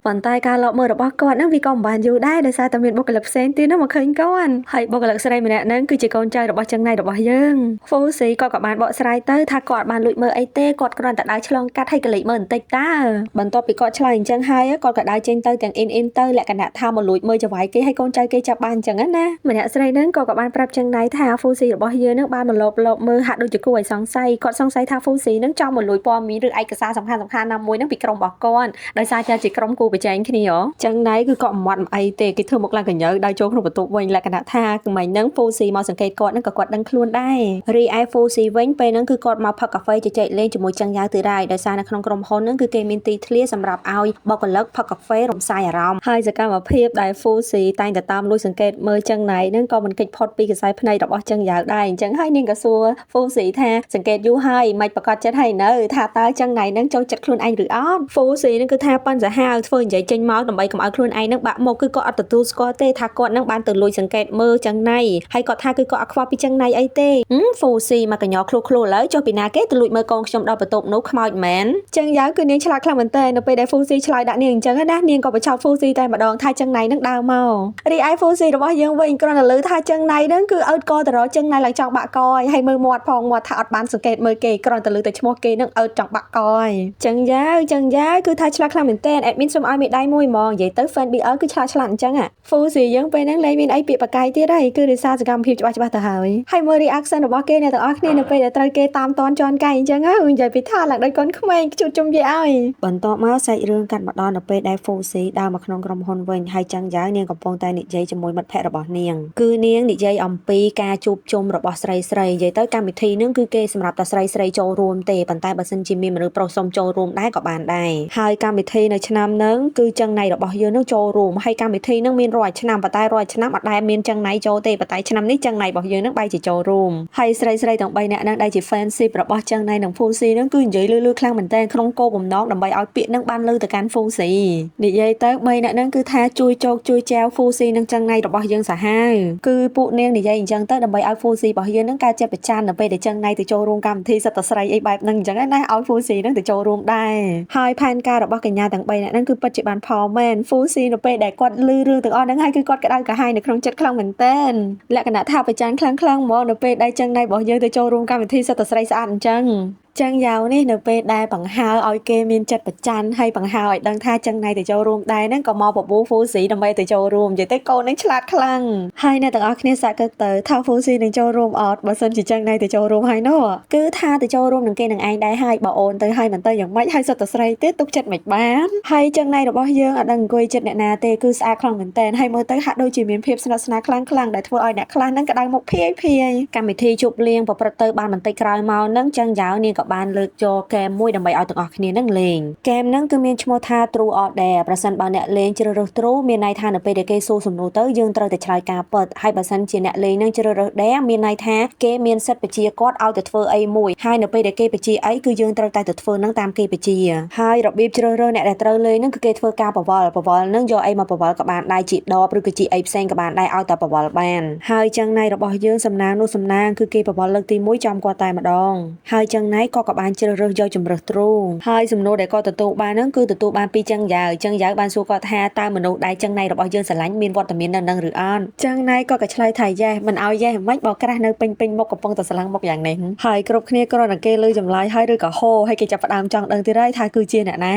រប៉ុន្តែការលបមើលរបស់គាត់ហ្នឹងវាក៏មិនបានយូរដែរដោយសារតែមានបុគ្គលិកផ្សេងទៀតហ្នឹងមកឃើញគាត់ហើយបុគ្គលិកស្រីម្នាក់ហ្នឹងគឺជាកូនចៅរបស់ចឹងណៃរបស់យើងហ្វូស៊ីគាត់ក៏បានបកស្រាយទៅថាគាត់បានលួចមើលអីទេគាត់គ្រាន់តែដើរឆ្លងកាត់ហើយកលេចមើលបន្តិចតើបន្ទាប់ពីគាត់ឆ្លើយអញ្ចឹងហើយគាត់ក៏ដើរចេញទៅទាំងអ៊ីនអ៊ីនទៅលក្ខណៈថាមកលួចមើលចវាយគេហើយកូនចៅគេចាប់បានអញ្ចឹងណាម្នាក់ស្រីហ្នឹងក៏បានប្រាប់ចឹងណៃថាហ្វូស៊ីរបស់យើងហ្នឹងបានមកលបលបមើលហាក់ដូចជាគួរឲ្យសង្ស័យគាត់សង្ស័យថាហ្វូស៊ីហ្នឹងចង់មកលួចព័ត៌មានឬឯកសារសំខាន់ៗណាមួយហ្នឹងពីក្រុមរបស់គាត់ដោយសារតែជាក្រុមគូប្រជែងគ្នាចឹងណៃគឺគាត់មិនមាត់អីទេគេធ្វើមុខឡើងកញ្ញើដើរចូលក្នុងបន្ទប់វិញលក្ខណៈថាក្មេងហ្នឹងហ្វូស៊ីមកសង្កេតគាត់ហ្នឹងក៏គាត់ដឹងខ្លួនដែររីឯហ្វូស៊ីវិញពេលហ្នឹងគឺគាត់មកផឹកកាហ្វេជជែកលេងជាមួយចឹងយ៉ាវទៀតហើយដោយសារនៅក្នុងក្រុមហ៊ុនហ្នឹងគឺគេមានទីធ្លាសម្រាប់ឲ្យបុគ្គលិកផឹកកាហ្វេរំសាយអារម្មណ៍ហើយសកម្មភាពដែលហ្វូស៊ីតែងតែតាមលួចសង្កេតមើលចឹងណៃហ្នឹងក៏មិនគេចផុតពីខ្សែភ្នែករបស់ចឹងយ៉ាវដែរអញ្ចឹងហើយនាងក៏សួរហ្វូស៊ីថាសង្កេតយូរហើយមិនប្រកាសចិត្តហើយនៅថាតើចឹងណៃហ្នឹងចូលចិត្តខ្លួនឯងឬអត់ហ្វូស៊ីហ្នឹងគឺថាប៉ាន់សាហាវធ្វើនិយាយចេញមកដើម្បីកុំឲ្យខ្លួនឯងហ្នឹងបាក់មុខគឺគាត់អត់ទទួលស្គាល់ទេថាគាត់ហ្នឹងបានទៅលួចសង្កេតមើលចឹងណៃហើយគាត់ថាគឺគាត់អត់ខ្វល់ពីចឹងណៃអីទេហ្វូស៊ីមកកញ្ញឃ្លុះឃ្លុះឥឡូវចុះពីណាគេទៅលួចមើលកូនខ្ញុំដល់បន្ទប់នោះខ្មោចមែនចឹងយ៉ាវគឺនាងឆ្លាតខ្លាំងមែនតើនៅពេលដែលហ្វូស៊ីឆ្លើយដាក់នាងអញ្ចឹងណានាងក៏បញ្ចប់ហ្វូស៊ីតែម្ដងថាចឹងណៃនឹងដើរមករីឯហ្វូស៊ីរបស់យើងវិញគ្រាន់តែលើថាចឹងណៃនឹងគឺអើតកទៅរកចឹងណៃឡើងចង់បាក់កហើយមើលមាត់ផងមាត់ថាអត់បានសង្កេតមើលគេគ្រាន់តែលើតែឈ្មោះគេនឹងអើតចង់បាក់កហើយចឹងយ៉ាវចឹងយ៉ាវគឺថាឆ្លាតខ្លាំងមែនតើអេដមីនសូមឲ្យមេដៃមួយហ្មងនិយាយទៅ fan BL គឺឆ្លាតឆ្លាតអញ្ចឹងហ្វូស៊ីយើងពេលហ្នឹងលែងមានអីពាក្យបកាយទៀតហើយគឺរិសាសកម្មភាពច្បាស់ច្បាស់ទៅហើយហើយមើល reaction របស់គេអ្នកទាំងអស់គ្នានៅពេលដែលត្រូវគេតាមតនជន់កៃអញ្ចឹងនិយាយពីថាឡើងដូចកូនក្មេងខ្ជូតជុំយាយឲ្យបន្ទាប់មកសាច់រឿងកាត់មកដល់នៅពេលដែលហ្វូស៊ីដើរមកក្នុងក្រុមហ៊ុនវិញហើយចឹងយ៉ាវនាងកំពុងតែនិយាយជាមួយមិត្តភ័ក្តិរបស់នាងគឺនាងនិយាយអំពីការជួបជុំរបស់ស្រីស្រីនិយាយទៅកម្មវិធីនឹងគឺគេសម្រាប់តែស្រីស្រីចូលរួមទេប៉ុន្តែបើសិនជាមានមនុស្សប្រុសសុំចូលរួមដែរក៏បានដែរហើយកម្មវិធីនៅឆ្នាំហ្នឹងគឺចឹងណៃរបស់យើងនឹងចូលរួមហើយកម្មវិធីហ្នឹងមានរាល់ឆ្នាំប៉ុន្តែរាល់ឆ្នាំអត់ដែលមានចឹងណៃចូលទេប៉ុន្តែឆ្នាំនេះចឹងណៃរបស់យើងនឹងបែរជាចូលរួមហើយស្រីស្រីទាំង3នាក់ហ្នឹងដែលជា fanship របស់ចឹងណៃនិងហ្វូស៊ីហ្នឹងគឺនិយាយលឺលឺខ្លាំងមែនតើក្នុងគោលបំណងដើម្បីឲ្យពាក្យហ្នឹងបានលឺទៅកាន់ហ្វូស៊ីនិយាយទៅ3នាក់ហ្នឹងគឺថាជួយជោគជួយចែវហ្វូស៊ីនិងចឹងណៃរបស់យើងសាហាវគឺពួកនាងនិយាយអញ្ចឹងទៅដើម្បីឲ្យហ្វូស៊ីរបស់យើងហ្នឹងកើតចិត្តប្រច័ននៅពេលដែលចឹងណៃទៅចូលរួមកម្មវិធីសិតតស្រីអីបែបហ្នឹងអញ្ចឹងណាឲ្យហ្វូស៊ីហ្នឹងទៅចូលរួមដែរហើយផែនការរបស់កញ្ញាទាំង3នាក់ហ្នឹងគឺពិតជាបានផលមែនហ្វូស៊ីនៅពេលដែលគាត់លឺរឿងទាំងអស់ហ្នឹងហើយគឺគាត់ក្តៅក្រហាយនៅក្នុងចិត្តខ្លាំងមែនទែនលក្ខណៈថាប្រច័នខ្លាំងខ្លាំងហ្មងនៅពេលដែលចឹងណៃរបស់យើងទៅចូលរួមកម្មវិធីសិតតស្រីស្អាតអញ្ចឹងចឹងយ៉ាវនេះនៅពេលដែលបង្ហើឲ្យគេមានចិត្តប្រច័នហើយបង្ហើឲ្យដឹងថាចឹងណៃទៅចូលរួមដែរហ្នឹងក៏មកបបួលហ្វូស៊ីដើម្បីទៅចូលរួមនិយាយទៅកូននឹងឆ្លាតខ្លាំងហើយអ្នកទាំងអស់គ្នាសាកគិតទៅថាហ្វូស៊ីនឹងចូលរួមអត់បើសិនជាចឹងណៃទៅចូលរួមហើយនោះគឺថាទៅចូលរួមនឹងគេនឹងឯងដែរហើយបើអូនទៅហើយមិនទៅយ៉ាងម៉េចហើយសុទ្ធតែស្រីទេទុកចិត្តមិនបានហើយចឹងណៃរបស់យើងអត់ដឹងអង្គុយចិត្តអ្នកណាទេគឺស្អាតខ្លាំងមែនតើហើយមើលទៅហាក់ដូចជាមានភាពស្និទ្ធស្នាលខ្លាំងខ្លាំងដែលធ្វើឲ្យអ្នកខ្លះហ្នឹងក្តៅមុខភាយភាយកម្មវិធីជប់លៀងប្រព្រឹត្តទៅបានបន្តិចក្រោយមកហ្នឹងចឹងយ៉ាវនាងក៏ បានលើកចូលហ្គេមមួយដើម្បីឲ្យទាំងអស់គ្នានឹងលេងហ្គេមហ្នឹងគឺមានឈ្មោះថា True or Dare ប្រសិនបើអ្នកលេងជ្រើសរើស True មានន័យថានៅពេលដែលគេសួរសំណួរទៅយើងត្រូវតែឆ្លើយការពិតហើយបើសិនជាអ្នកលេងនឹងជ្រើសរើស Dare មានន័យថាគេមានសិទ្ធិបញ្ជាគាត់ឲ្យទៅធ្វើអីមួយហើយនៅពេលដែលគេបញ្ជាអីគឺយើងត្រូវតែទៅធ្វើនឹងតាមគេបញ្ជាហើយរបៀបជ្រើសរើសអ្នកដែលត្រូវលេងនឹងគឺគេធ្វើការបវល់បវល់នឹងយកអីមកបវល់ក៏បានដែរជាដបឬក៏ជាអីផ្សេងក៏បានដែរឲ្យតែបវល់បានហើយចឹងណៃរបស់យើងសំណាងនោះសំណាងគឺគេបវល់លើកទី1ចំគាត់តែម្ដងហើយចឹងណៃក៏បានជ្រើសរើសយកជំរើស True ហើយសំណួរដែលគាត់ទទួលបានហ្នឹងគឺទទួលបានពីចឹងយ៉ាវចឹងយ៉ាវបានសួរគាត់ថាតើមនុស្សដែលចឹងណៃរបស់យើងស្រឡាញ់មានវត្តមាននៅនឹងឬអត់ចឹងណៃក៏ឆ្លើយថា yes មិនឲ្យ yes មិនបើក្រាស់នៅពេញពេញមុខកំពុងតែស្រឡាំងមុខយ៉ាងនេះហើយគ្រប់គ្នាគ្រាន់តែគេលើចម្លើយហើយឬក៏ហូហើយគេចាប់ផ្ដើមចង់ដឹងទៀតហើយថាគឺជាអ្នកណា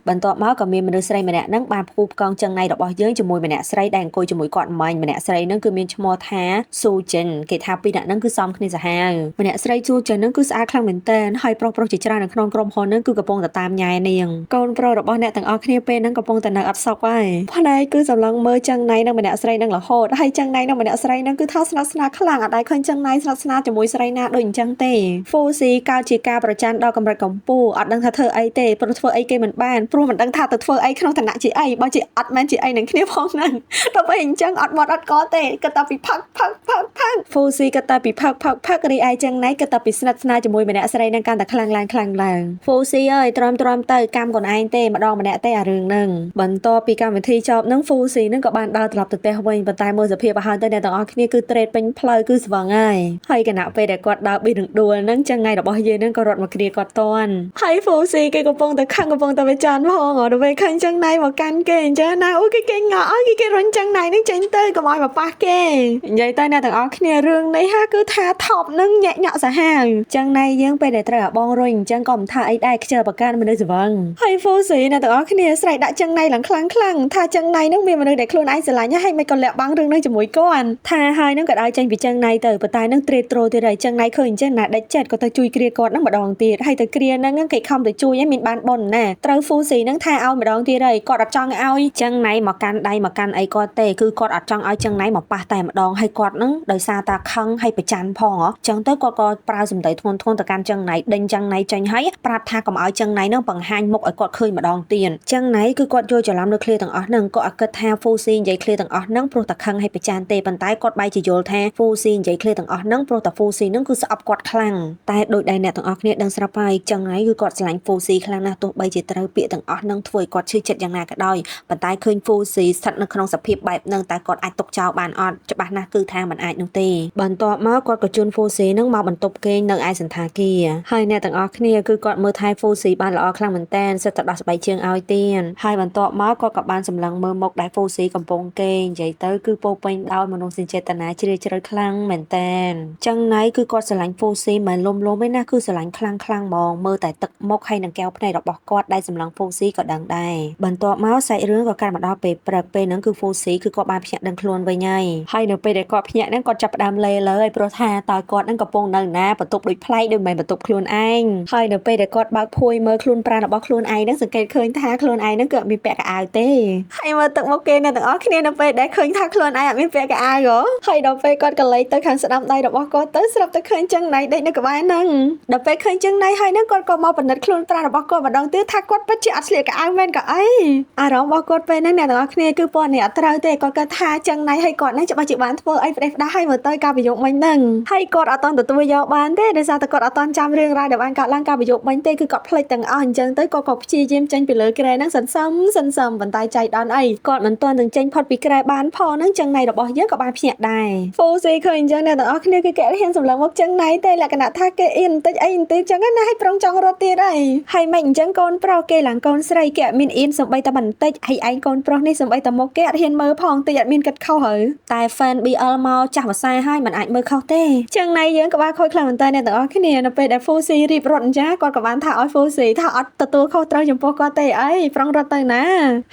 បន្ទាប់មកក៏មានមនុស្សស្រីម្នាក់ហ្នឹងបានផ្គូផ្គងចឹងណៃរបស់យើងជាមួយម្នាក់ស្រីដែលអង្គុយជាមួយគាត់មិញម្នាក់ស្រីហ្នឹងគឺមានឈ្មោះថាស៊ូចិនគេថាពីរអ្នកហ្នឹងគឺសមគ្នាសាហាវម្នាក់ស្រីស៊ូចិនហ្នឹងគឺស្អាតខ្លាំងមែនតើហើយប្រុសប្រុសជាច្រើននៅក្នុងក្រុមហ៊ុនហ្នឹងគឺកំពុងតែតាមញ៉ែនាងកូនប្រុសរបស់អ្នកទាំងអស់គ្នាពេលហ្នឹងកំពុងតែនៅអត់សុខហើយផ្នែកគឺសម្លឹងមើលចឹងណៃនិងម្នាក់ស្រីហ្នឹងរហូតហើយចឹងណៃនិងម្នាក់ស្រីហ្នឹងគឺថាស្និទ្ធស្នាលខ្លាំងអត់ដែលឃើញចឹងណៃស្និទ្ធស្នាលជាមួយស្រីណាដូចអញ្ចឹងទេហ្វូស៊ីកើតជាការប្រច័នដល់កម្រិតកម្ពូលអត់ដឹងថាធ្វើអីទេព្រោះធ្វើអីគេមិនបានព្រោះមិនដឹងថាទៅធ្វើអីក្នុងឋានៈជាអីបើជាអត់មែនជាអីនឹងគ្នាផងហ្នឹងដល់ពេលអញ្ចឹងអត់មាត់អត់កទេគិតតែពីផឹកផឹកផឹកផឹកហ្វូស៊ីគិតតែពីផឹកផឹកផឹករីឯចឹងណៃគិតតែពីស្និទ្ធស្នាលជាមួយម្នាក់ស្រីនឹងកាន់តែខ្លាំងឡើងខ្លាំងឡើងហ្វូស៊ីអើយទ្រាំទ្រាំទៅកម្មខ្លួនឯងទេម្ដងម្នាក់ទេអារឿងហ្នឹងបន្ទាប់ពីកម្មវិធីចប់ហ្នឹងហ្វូស៊ីហ្នឹងក៏បានដើរត្រឡប់ទៅផ្ទះវិញប៉ុន្តែមើលសភាពឲ្យហើយទៅអ្នកទាំងអស់គ្នាគឺត្រេតពេញផ្លូវគឺស្វឹងហើយហើយគណៈពេលដែលគាត់ដើរប៊ីនឹងដួលហ្នឹងចឹងថ្ងៃរបស់យើងហ្នឹងក៏រត់មកគ្រាគាត់តន់ហើយហ្វូស៊ីគេកំពុងតែខឹងកំពុងតែវិចារផងដល់ពេលខឹងចឹងណៃមកកាន់គេអញ្ចឹងណាអូគេគេងក់គេគេរុញចឹងណៃហ្នឹងចេញទៅកុំឲ្យមកប៉ះគេនិយាយទៅអ្នកទាំងអស់គ្នារឿងនេះហាគឺថាថប់នឹងញាក់ញាក់សាហាវចឹងណៃយើងពេលដែលត្រូវអាបងរុញអញ្ចឹងក៏មិនថាអីដែរខ្ជិលប្រកាន់មនុស្សស្វឹងហើយហ្វូស៊ីអ្នកទាំងអស់គ្នាស្រែកដាក់ចឹងណៃឡើងខ្លាំងខ្លាំងថាចឹងណៃហ្នឹងមានមនុស្សដែលខ្លួនឯងស្រឡាញ់ហើយមិនក៏លាក់បាំងរឿងហ្នឹងជាមួយគាត់ថាហើយហ្នឹងក៏ដើរចេញពីចឹងណៃទៅប៉ុន្តែហ្នឹងត្រេតត្រូទៀតហើយចឹងណៃឃើញអញ្ចឹងណាដាច់ចិត្តក៏ទៅជួយគ្រាគាត់ហ្នឹងម្ដងទៀតហើយទៅគ្រាហ្នឹងគេខំទៅជួយឲ្យមានបានប៉ុនណាត្រូវហ្វូស៊ីហ្នឹងថាឲ្យម្ដងទៀតហើយគាត់អត់ចង់ឲ្យចឹងណៃមកកាន់ដៃមកកាន់អីគាត់ទេគឺគាត់អត់ចង់ឲ្យចឹងណៃមកប៉ះតែម្ដងហើយគាត់ហ្នឹងដោយសារតាខឹងហើយប្រច័នផងចឹងទៅគាត់ក៏ប្រើសម្ដីធ្ងន់ធ្ងរទៅកាន់ចឹងណៃដេញចឹងណៃចេញហើយប្រាប់ថាកុំឲ្យចឹងណៃហ្នឹងបង្ហាញមុខឲ្យគាត់ឃើញម្ដងទៀតចឹងណៃគឺគាត់យល់ច្រឡំនៅឃ្លាទាំងអស់ហ្នឹងក៏អត់គិតថាហ្វូស៊ីនិយាយឃ្លាទាំងអស់ហ្នឹងព្រោះតែខឹងហើយប្រច័នទេប៉ុន្តែគាត់បែរជាយល់ថាហ្វូស៊ីនិយាយឃ្លាទាំងអស់ហ្នឹងព្រោះតែហ្វូស៊ីហ្នឹងគឺស្អប់គាត់ខ្លាំងតែដោយដែលអ្នកទាំងអស់គ្នាដឹងស្រាប់ហើយចឹងណៃគឺគាត់ស្រឡាញ់ហ្វូស៊ីខ្លាំងណាស់ទោះបីជាត្រូវពាក្យទាំងអស់ហ្នឹងធ្វើឲ្យគាត់ឈឺចិត្តយ៉ាងណាក៏ដោយប៉ុន្តែឃើញហ្វូស៊ីស្ថិតនៅក្នុងសភាពបែបហ្នឹងតែគាត់អាចទុកចោលបានអត់ច្បាស់ណាស់គឺថាមិនអាចនោះទេបន្ទាប់មកគាត់ក៏ជូនហ្វូស៊ីហ្នឹងមកបន្ទប់គេងនៅឯសន្តាគារហើយអ្នកទាំងអស់គ្នាគឺគាត់មើលថែហ្វូស៊ីបានល្អខ្លាំងមែនតើសិតតែដោះស្បែកជើងឲ្យទៀតហើយបន្ទាប់មកគាត់ក៏បានសម្លឹងមើលមុខដែលហ្វូស៊ីកំពុងគេងនិយាយទៅគឺពោពេញដោយមនោសញ្ចេតនាជ្រាលជ្រៅខ្លាំងមែនតើចឹងណៃគឺគាត់ស្រឡាញ់ហ្វូស៊ីមិនលំលំទេណាគឺស្រឡាញ់ខ្លាំងខ្លាំងហ្មងមើលតែទឹកមុខហើយនឹងកែវភ្នែករបស់គាត់ដែលសម្លឹងហ្វូស៊ីក៏ដឹងដែរបន្ទាប់មកសាច់រឿងក៏កាត់មកដល់ពេលព្រឹកពេលហ្នឹងគឺហ្វូស៊ីគឺគាត់បានភ្ញាក់ដឹងខ្លួនវិញហើយហើយនៅពេលដែលគាត់ភ្ញាក់ហ្នឹងគាត់ចាប់ផ្ដើមលេលើហើយព្រោះថាតើគាត់ហ្នឹងកំពុងនៅណាបន្ទប់ដូចប្លែកដូចមិនមែនបន្ទប់ខ្លួនឯងហើយនៅពេលដែលគាត់បើកភួយមើលខ្លួនប្រាណរបស់ខ្លួនឯងហ្នឹងសង្កេតឃើញថាខ្លួនឯងហ្នឹងគឺអត់មានពាក់កៅអៅទេហើយមើលទឹកមុខគេអ្នកទាំងអស់គ្នានៅពេលដែលឃើញថាខ្លួនឯងអត់មានពាក់កៅអៅហ៎ហើយដល់ពេលគាត់ក៏លេចទៅខាងស្ដាំដៃរបស់គាត់ទៅស្រាប់តែឃើញចឹងណៃដេកនៅក្បែរហ្នឹងដល់ពេលឃើញចឹងណៃហើយហ្នឹងគាត់ក៏មកពិនិត្យខ្លួនប្រាណរបស់គាត់ម្ដងទៀតថាគាត់ពិតជាអត់ស្លៀកកៅអៅមែនក៏អីអារម្មណ៍របស់គាត់ពេលហ្នឹងអ្នកទាំងអស់គ្នាគឺពណ៌នេះអត់ត្រូវទេគាត់គិតថាចឹងណៃហើយគាត់ហ្នឹងច្បាស់ជាបានធ្វើអីផ្ដេសផ្ដាសហើយមើលទៅការប្រយុទ្ធមិញហ្នឹងហើយគាត់អត់តន់ទទួលយកបានទេដោយសារតែគាត់អត់តន់ចាំរឿងរ៉ាវដែលបានកើតឡើងការប្រយុទ្ធមិញទេគឺគាត់ភ្លេចទាំងអស់អញ្ចឹងទៅគាត់ក៏ព្យាយាមចេញពីលើគ្រែហ្នឹងសន្សំសន្សំប៉ុន្តែចៃដន្យអីគាត់មិនទាន់នឹងចេញផុតពីគ្រែបានផងហ្នឹងចឹងណៃរបស់យើងក៏បានភ្ញាក់ដែរហ្វូស៊ីឃើញអញ្ចឹងអ្នកទាំងអស់គ្នាគឺគេអត់ហ៊ានសម្លឹងមកចឹងណៃទេលក្ខណៈថាគេអៀនបន្តិចអីបន្តិចចឹងណាឲ្យប្រុងចង់រត់ទៀតហើយហើយមិនអញ្ចឹងកូនប្រុសគេឡើងកូនស្រីគេអត់មានអៀនសំបីតែបន្តិចហើយឯងកូនប្រុសនេះសំបីតែមុខគេអត់ហ៊ានមើលផងតិចអត់មានគិតខុសហើយតែ fan BL មកចាស់វសាហើយមិនអាចមើលខុសទេចឹងណៃយើងក៏បានខូចខ្លាំងមែនតើអ្នកទាំងអស់គ្នានៅពេលដែល Fusi រៀបរត់អញ្ចឹងគាត់ក៏បានថាឲ្យ Fusi ថាអត់ទទួលខុសត្រូវចំពោះគាត់ទេអីប្រុងរត់ទៅណា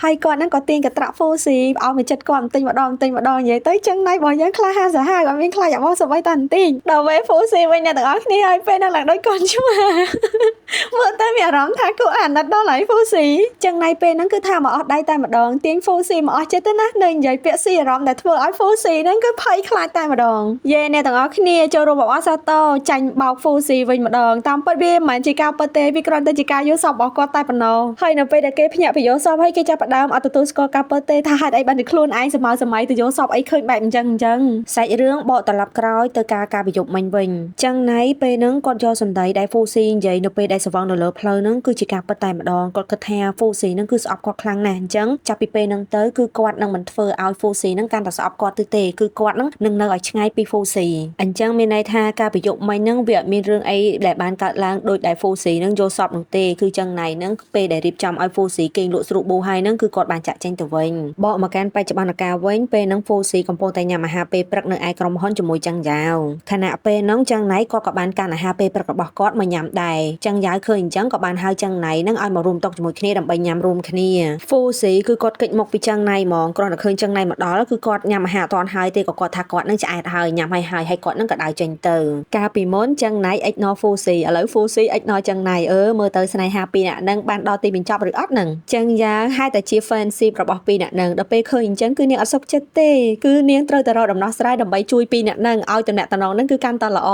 ហើយគាត់ហ្នឹងក៏ទាញកត្រាក់ Fusi ឲ្យមកចិត្តគាត់បន្តិចម្ដងបន្តិចម្ដងនិយាយទៅចឹងណៃរបស់យើងខ្លះហាសាហាវអត់មានខ្លាចអាមកសម្បីតែបន្តិចដល់ពេល Fusi វិញអ្នកទាំងអស់គ្នាហើយពេលហ្នឹងឡើងដូចកូនឆ្មាមើលទៅមានអារម្មណ៍ថាគួរអាណិតដល់ហើយ Fusi ចឹងណៃពេលហ្នឹងគឺថាមកអស់ដៃតែម្ដងទាញ Fusi មកអស់ចិត្តទៅណានៅនិយាយពាក្យស៊ីអារម្មណ៍ដែលធ្វើឲ្យ Fusi ហ្នឹងគឺភ័យខ្លាចតែម្ដងយេអ្នកទាំងអស់គ្នាចូលរួមបបអសាតោចាញ់បោក Fusi វិញម្ដង តាមពិតវាមិនមែនជាការពិតទេវាគ្រាន់តែជាការយល់សប្តិរបស់គាត់តែប៉ុណ្ណោះហើយនៅពេលដែលគេភ្ញាក់ពីយល់សប្តិហើយគេចាប់ផ្ដើមអត់ទទួលស្គាល់ការពិតទេថាហេតុអីបានជាខ្លួនឯងសម័យសម័យទៅយល់សប្តិអីឃើញបែបអញ្ចឹងអញ្ចឹងសាច់រឿងបកត្រឡប់ក្រោយទៅការការប្រយុទ្ធមិញវិញចឹងណៃពេលហ្នឹងគាត់យកសម្ដីដែលហ្វូស៊ីនិយាយនៅពេលដែលស្វងនៅលើផ្លូវហ្នឹងគឺជាការពិតតែម្ដងគាត់គិតថាហ្វូស៊ីហ្នឹងគឺស្អប់គាត់ខ្លាំងណាស់អញ្ចឹងចាប់ពីពេលហ្នឹងទៅគឺគាត់នឹងមិនធ្វើឲ្យហ្វូស៊ីហ្នឹងកាន់តែស្អប់គាត់ទៅទេគឺគាត់ហ្នឹងនឹងនៅឲ្យឆ្ងាយពីហ្វូស៊ីអញ្ចឹងមានន័យថាការប្រយុទ្ធមិញហ្នឹងវាអត់មានរឿងអីដែលបានកើតឡើងដោយដែលហ្វូស៊ីហ្នឹងយល់សប្តិនោះទេគឺចឹងណៃហ្នឹងពេលដែលរៀបចំឲ្យហ្វូស៊ីគេងលក់ស្រូបប៊ូហើយហ្នឹងគឺគាត់បានចាក់ចេញទៅវិញបកមកកាន់បច្ចុប្បន្នកាលវិញពេលហ្នឹងហ្វូស៊ីកំពុងតែញ៉ាំអាហារពេលព្រឹកនៅឯក្រុមហ៊ុនជាមួយចឹងយ៉ាវខណៈពេលហ្នឹងចឹងណៃគាត់ក៏បានកាន់អាហារពេលព្រឹករបស់គាត់មកញ៉ាំដែរចឹងយ៉ាវឃើញអញ្ចឹងក៏បានហៅចឹងណៃហ្នឹងឲ្យមករួមតុជាមួយគ្នាដើម្បីញ៉ាំរួមគ្នាហ្វូស៊ីគឺគាត់គេចមុខពីចឹងណៃហ្មងគ្រាន់តែឃើញចឹងណៃមកដល់គឺគាត់ញ៉ាំអាហារអត់ទាន់ហើយទេក៏គាត់ថាគាត់នឹងឆ្អែតហើយញ៉ាំហើយហើយហើយគាត់នឹងក៏ដើរចេញទៅកាលពីមុនចឹងណៃអិចណហ្វូស៊ីឥឡូវហ្វូស៊ីអិចណចឹងណៃអឺមើលទៅស្នេហាពីរអ្នកហ្នឹងបានដល់ទីបញ្ចប់ឬអត់ហ្នឹងចឹងយ៉ាងហើយតែជា fancy របស់ពីរអ្នកហ្នឹងដល់ពេលឃើញអញ្ចឹងគឺនាងអត់សុខចិត្តទេគឺនាងត្រូវតែរកដំណោះស្រាយដើម្បីជួយពីរអ្នកហ្នឹងឲ្យតំណតំណងហ្នឹងគឺកាន់តែល្អ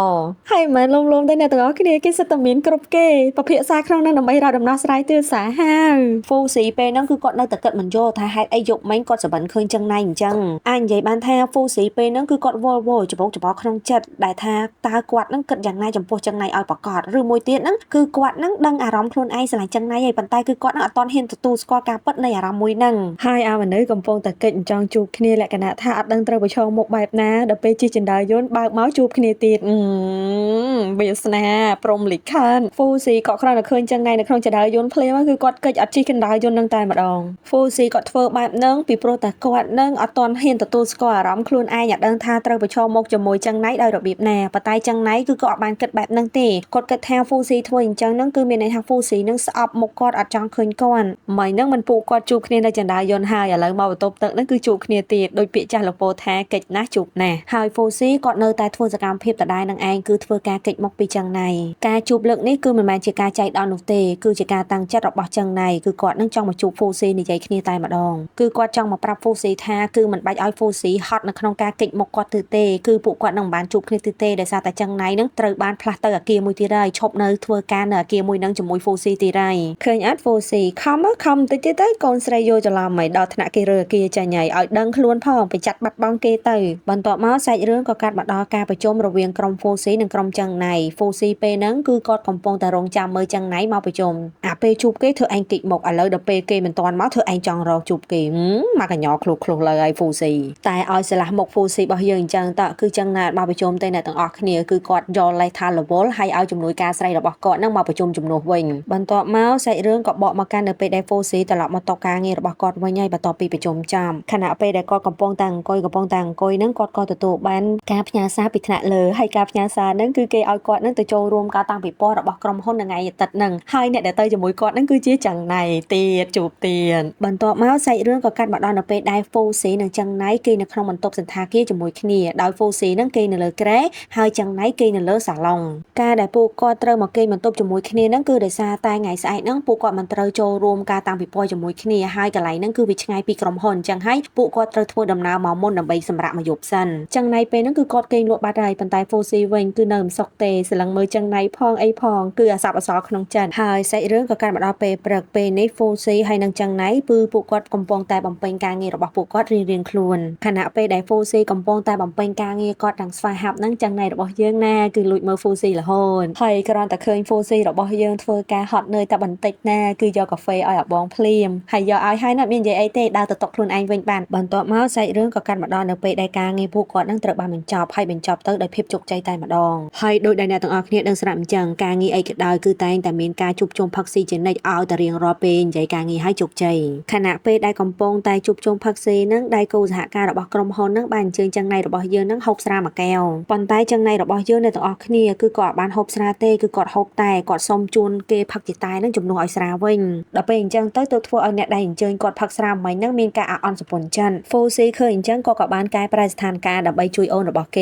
ហើយមិនមែនលំៗទេអ្នកទាំងអស់គ្នាគេសិតតែមានគ្រប់គេពភាសាក្នុងហ្នឹងដើម្បីរកដំណោះស្រាយទឿសាហាវហ្វូស៊ីពេលហ្នឹងគឺគាត់នៅតែគិតមិនយល់ថាហេតុអីយប់មិញគាត់សបិនឃើញចឹងណៃអញ្ចឹងអាចនិយាយបានថាហ្វូស៊ីពេលហ្នឹងគឺគាត់វល់វល់ច្បោកច្បល់ក្នុងចិត្តដែលថាតើគាត់ហ្នឹងគិតយ៉ាងណាចំពោះចឹងណៃឲ្យប្រកបឬមួយទៀតហ្នឹងគឺគាត់ហ្នឹងដឹងអារម្មណ៍ខ្លួនឯងស្រឡាញ់ចឹងណៃហើយប៉ុន្តែគឺគាត់ហ្នឹងអត់ទាន់ហ៊ានទទួលស្គាល់ការពិតនៃអារម្មណ៍មួយហ្នឹងហើយអាមនុស្សកំពុងតែកិច្ចចង់ជួបគ្នាលក្ខណៈថាអត់ដឹងត្រូវប្រឈមមុខបែបណាដល់ពេលជិះចិន្តាយន្តបើកមកជួបគ្នាទៀតវាសនាព្រំលិខិតហ្វូស៊ីក៏គ្រាន់តែឃើញចឹងណៃនៅក្នុងចិន្តាយន្តភ្លាមគឺគាត់កិច្ចអត់ជិះចិន្តាយន្តនឹងតែម្ដងហ្វូស៊ីក៏ធ្វើបែបហ្នឹងពីព្រោះតែគាត់នឹងអត់ទាន់ហ៊ានទទួលស្គាល់អារម្មណ៍ខ្លួនឯងអត់ដឹងថាត្រូវប្រឈមមុខជាមួយចឹងណៃដោយរបៀបណាប៉ុន្តែចឹងណៃគឺក៏អត់បានគិតបែបហ្នឹងទេគាត់គិតថាហ្វូស៊ីធ្វើអញ្ចឹងហ្នឹងគឺមានន័យថាហ្វូស៊ីនឹងស្អប់មុខគាត់អត់ចង់ឃើញគាត់មិនហ្នឹងមិនពួកគាត់ជួបគ្នានៅចិន្តាយន្តហើយឥឡូវមកបន្ទប់ទឹកហ្នឹងគឺជួបគ្នាទៀតដោយពាក្យចាស់លោកពោថាកិច្ចណាស់ជួបណាស់ហើយហ្វូស៊ីគាត់នៅតែធ្វើសកម្មភាពដដែលនឹងឯងគឺធ្វើការកិច្ចមុខពីចឹងណៃការជួបលើកនេះគឺមិនមែនជាការចៃដន្យនោះទេគឺជាការតាំងចិត្តរបស់ចឹងណៃគឺគាត់នឹងចង់មកជួបហ្វូស៊ីនិយាយគ្នាតែម្ដងគឺគាត់ចង់មកប្រាប់ហ្វូស៊ីថាគឺមិនបាច់ឲ្យហ្វូស៊ីហត់នៅក្នុងការកិច្ចមុខគាត់ទៅទេគឺពួកគាត់នឹងមិនបានជួបគ្នាទៅទេដោយសារតែចឹងណៃនឹងត្រូវបានផ្លាស់ទៅអាគារមួយទៀតហើយឈប់នៅធ្វើការនៅអាគារមួយនឹងជាមួយហ្វូស៊ីទៀតហើយឃើញអត់ហ្វូស៊ីខំខំតិចទៀតទៅកូនស្រីយកច្រឡំហើយដល់ថ្នាក់គេរើអាគារចាញ់ហើយឲ្យដឹងខ្លួនផងไปចាត់បាត់បង់គេទៅបន្ទាប់មកសាច់រឿងក៏កាត់មកដល់ការប្រជុំរវាងក្រុមហ្វូស៊ីនិងក្រុមចឹងណៃហ្វូស៊ីពេលហ្នឹងគឺគាត់កំពុងតែរងចាំមើលចឹងណៃមកប្រជុំអាពេលជួបគេធ្វើឯងកិច្ចមុខឥឡូវដល់ពេលគេមិនទាន់មកធ្វើឯងចង់រកជួបគេមកកញ្ញឃ្លុះឃ្លុះលើហើយហ្វូស៊ីតែឲ្យឆ្លាស់មុខហ្វូស៊ីរបស់យើងអញ្ចឹងតើគឺចឹងណាមកប្រជុំទេអ្នកទាំងអស់គ្នាគឺគាត់យកលេសថារវល់ហើយឲ្យជំនួយការស្រីរបស់គាត់នឹងមកប្រជុំជំនួសវិញបន្ទាប់មកសាច់រឿងក៏បកមកកាន់នៅពេលដែលហ្វូស៊ីត្រឡប់មកតការងាររបស់គាត់វិញហើយបន្ទាប់ពីប្រជុំចំខណៈពេលដែលគាត់កំពុងតែអង្គុយហ្នឹងគាត់ក៏ទទួលបានការផ្ញើសារពីថ្នាក់លើហើយការផ្ញើសារហ្នឹងគឺគេឲ្យគាត់ហ្នឹងទៅចូលរួមការតាំងពិព័រណ៍របស់ក្រុមហ៊ុននៅថ្ងៃអាទិត្យហ្នឹងហើយអ្នកដែលទៅជាមួយគាត់ហ្នឹងគឺជាចឹងណៃទៀតជួបទៀតបន្ទាប់មកសាច់រឿងក៏កាត់មកដល់នៅពេលដែលហ្វូស៊ីនិងចឹងណៃគេនៅក្នុងបន្ទប់សណ្ឋាគារជាមួយគ្នាដោយហ្វូស៊ីហ្នឹងគេនៅលើគ្រែហើយចឹងណៃគេនៅលើសាឡុងការដែលពួកគាត់ត្រូវមកគេបន្ទប់ជាមួយគ្នាហ្នឹងគឺដោយសារតែថ្ងៃស្អែកហ្នឹងពួកគាត់មិនត្រូវចូលរួមការតាំងពិព័រណ៍ជាមួយគ្នាហើយកន្លែងហ្នឹងគឺវាឆ្ងាយពីក្រុមហ៊ុនចឹងហើយពួកគាត់ត្រូវធ្វើដំណើរមកមុនដើម្បីសម្រាកមួយយប់សិនចឹងណៃពេលហ្នឹងគឺគាត់គេងលក់បាត់ហើយប៉ុន្តែហ្វូស៊ីវិញគឺនៅមិនសុខទេស្រឡឹងមើលចឹងណៃផងអីផងគឺអាស័ព្ទអសល់ក្នុងចិត្តហើយសាច់រឿងក៏កាត់មកដល់ពេលព្រឹកពេលនេះហ្វូស៊ីហើយនឹងចឹងណៃគឺពួកគាត់កំពុងតែបំពេញការងាររបស់ពួកគាត់រៀងៗខ្លួនខណៈពេលដែលហ្វូស៊ីកំពុងតែបំពេញការងារគាត់ទាំងស្វាហាប់ហ្នឹងចឹងណៃរបស់យើងណាគឺលួចមើលហ្វូស៊ីរហូតហើយគ្រាន់តែឃើញហ្វូស៊ីរបស់យើងធ្វើការហត់នឿយតែបន្តិចណាគឺយកកាហ្វេឲ្យអាបងភ្លាមហើយយកឲ្យហើយណាមាននិយាយអីទេដើរទៅតុកខ្លួនឯងវិញបានបន្ទាប់មកសាច់រឿងក៏កាត់មកដល់នៅពេលដែលការងារពួកគាត់នឹងត្រូវបានបញ្ចប់ហើយបញ្ចប់ទៅដោយភាពជោគជ័យតែម្ដងហើយដោយដែលអ្នកទាំងអស់គ្នាដឹងស្រាប់អញ្ចឹងការងារអីក៏ដោយគឺតែងតែមានការជួបជុំផឹកស៊ីជានិច្ចឲ្យតែរៀងរាល់ពេលនិយាយការងារឲ្យជោគជ័យខណៈពេលដែលកំពុងតែជួបជុំផឹកស៊ីនឹងដៃគូសហការរបស់ក្រុមហ៊ុននឹងបានអញ្ជើញចឹងណៃរបស់យើងនឹងហូបស្រាមួយកែវប៉ុន្តែចឹងណៃរបស់យើងអ្នកទាំងអស់គ្នាគឺគាត់បានហូបស្រាទេគឺគាត់ហូបតែគាត់សុំជួនគេផឹកជាតែនឹងជំនួសឲ្យស្រាវិញដល់ពេលអញ្ចឹងទៅទៅធ្វើឲ្យអ្នកដែលអញ្ជើញគាត់ផឹកស្រាមិញនឹងមានការអអន់សពន់ចិត្តហ្វូស៊ីឃើញអញ្ចឹងគាត់ក៏បានកែប្រែស្ថានភាពដើម្បីជួយអូនរបស់គ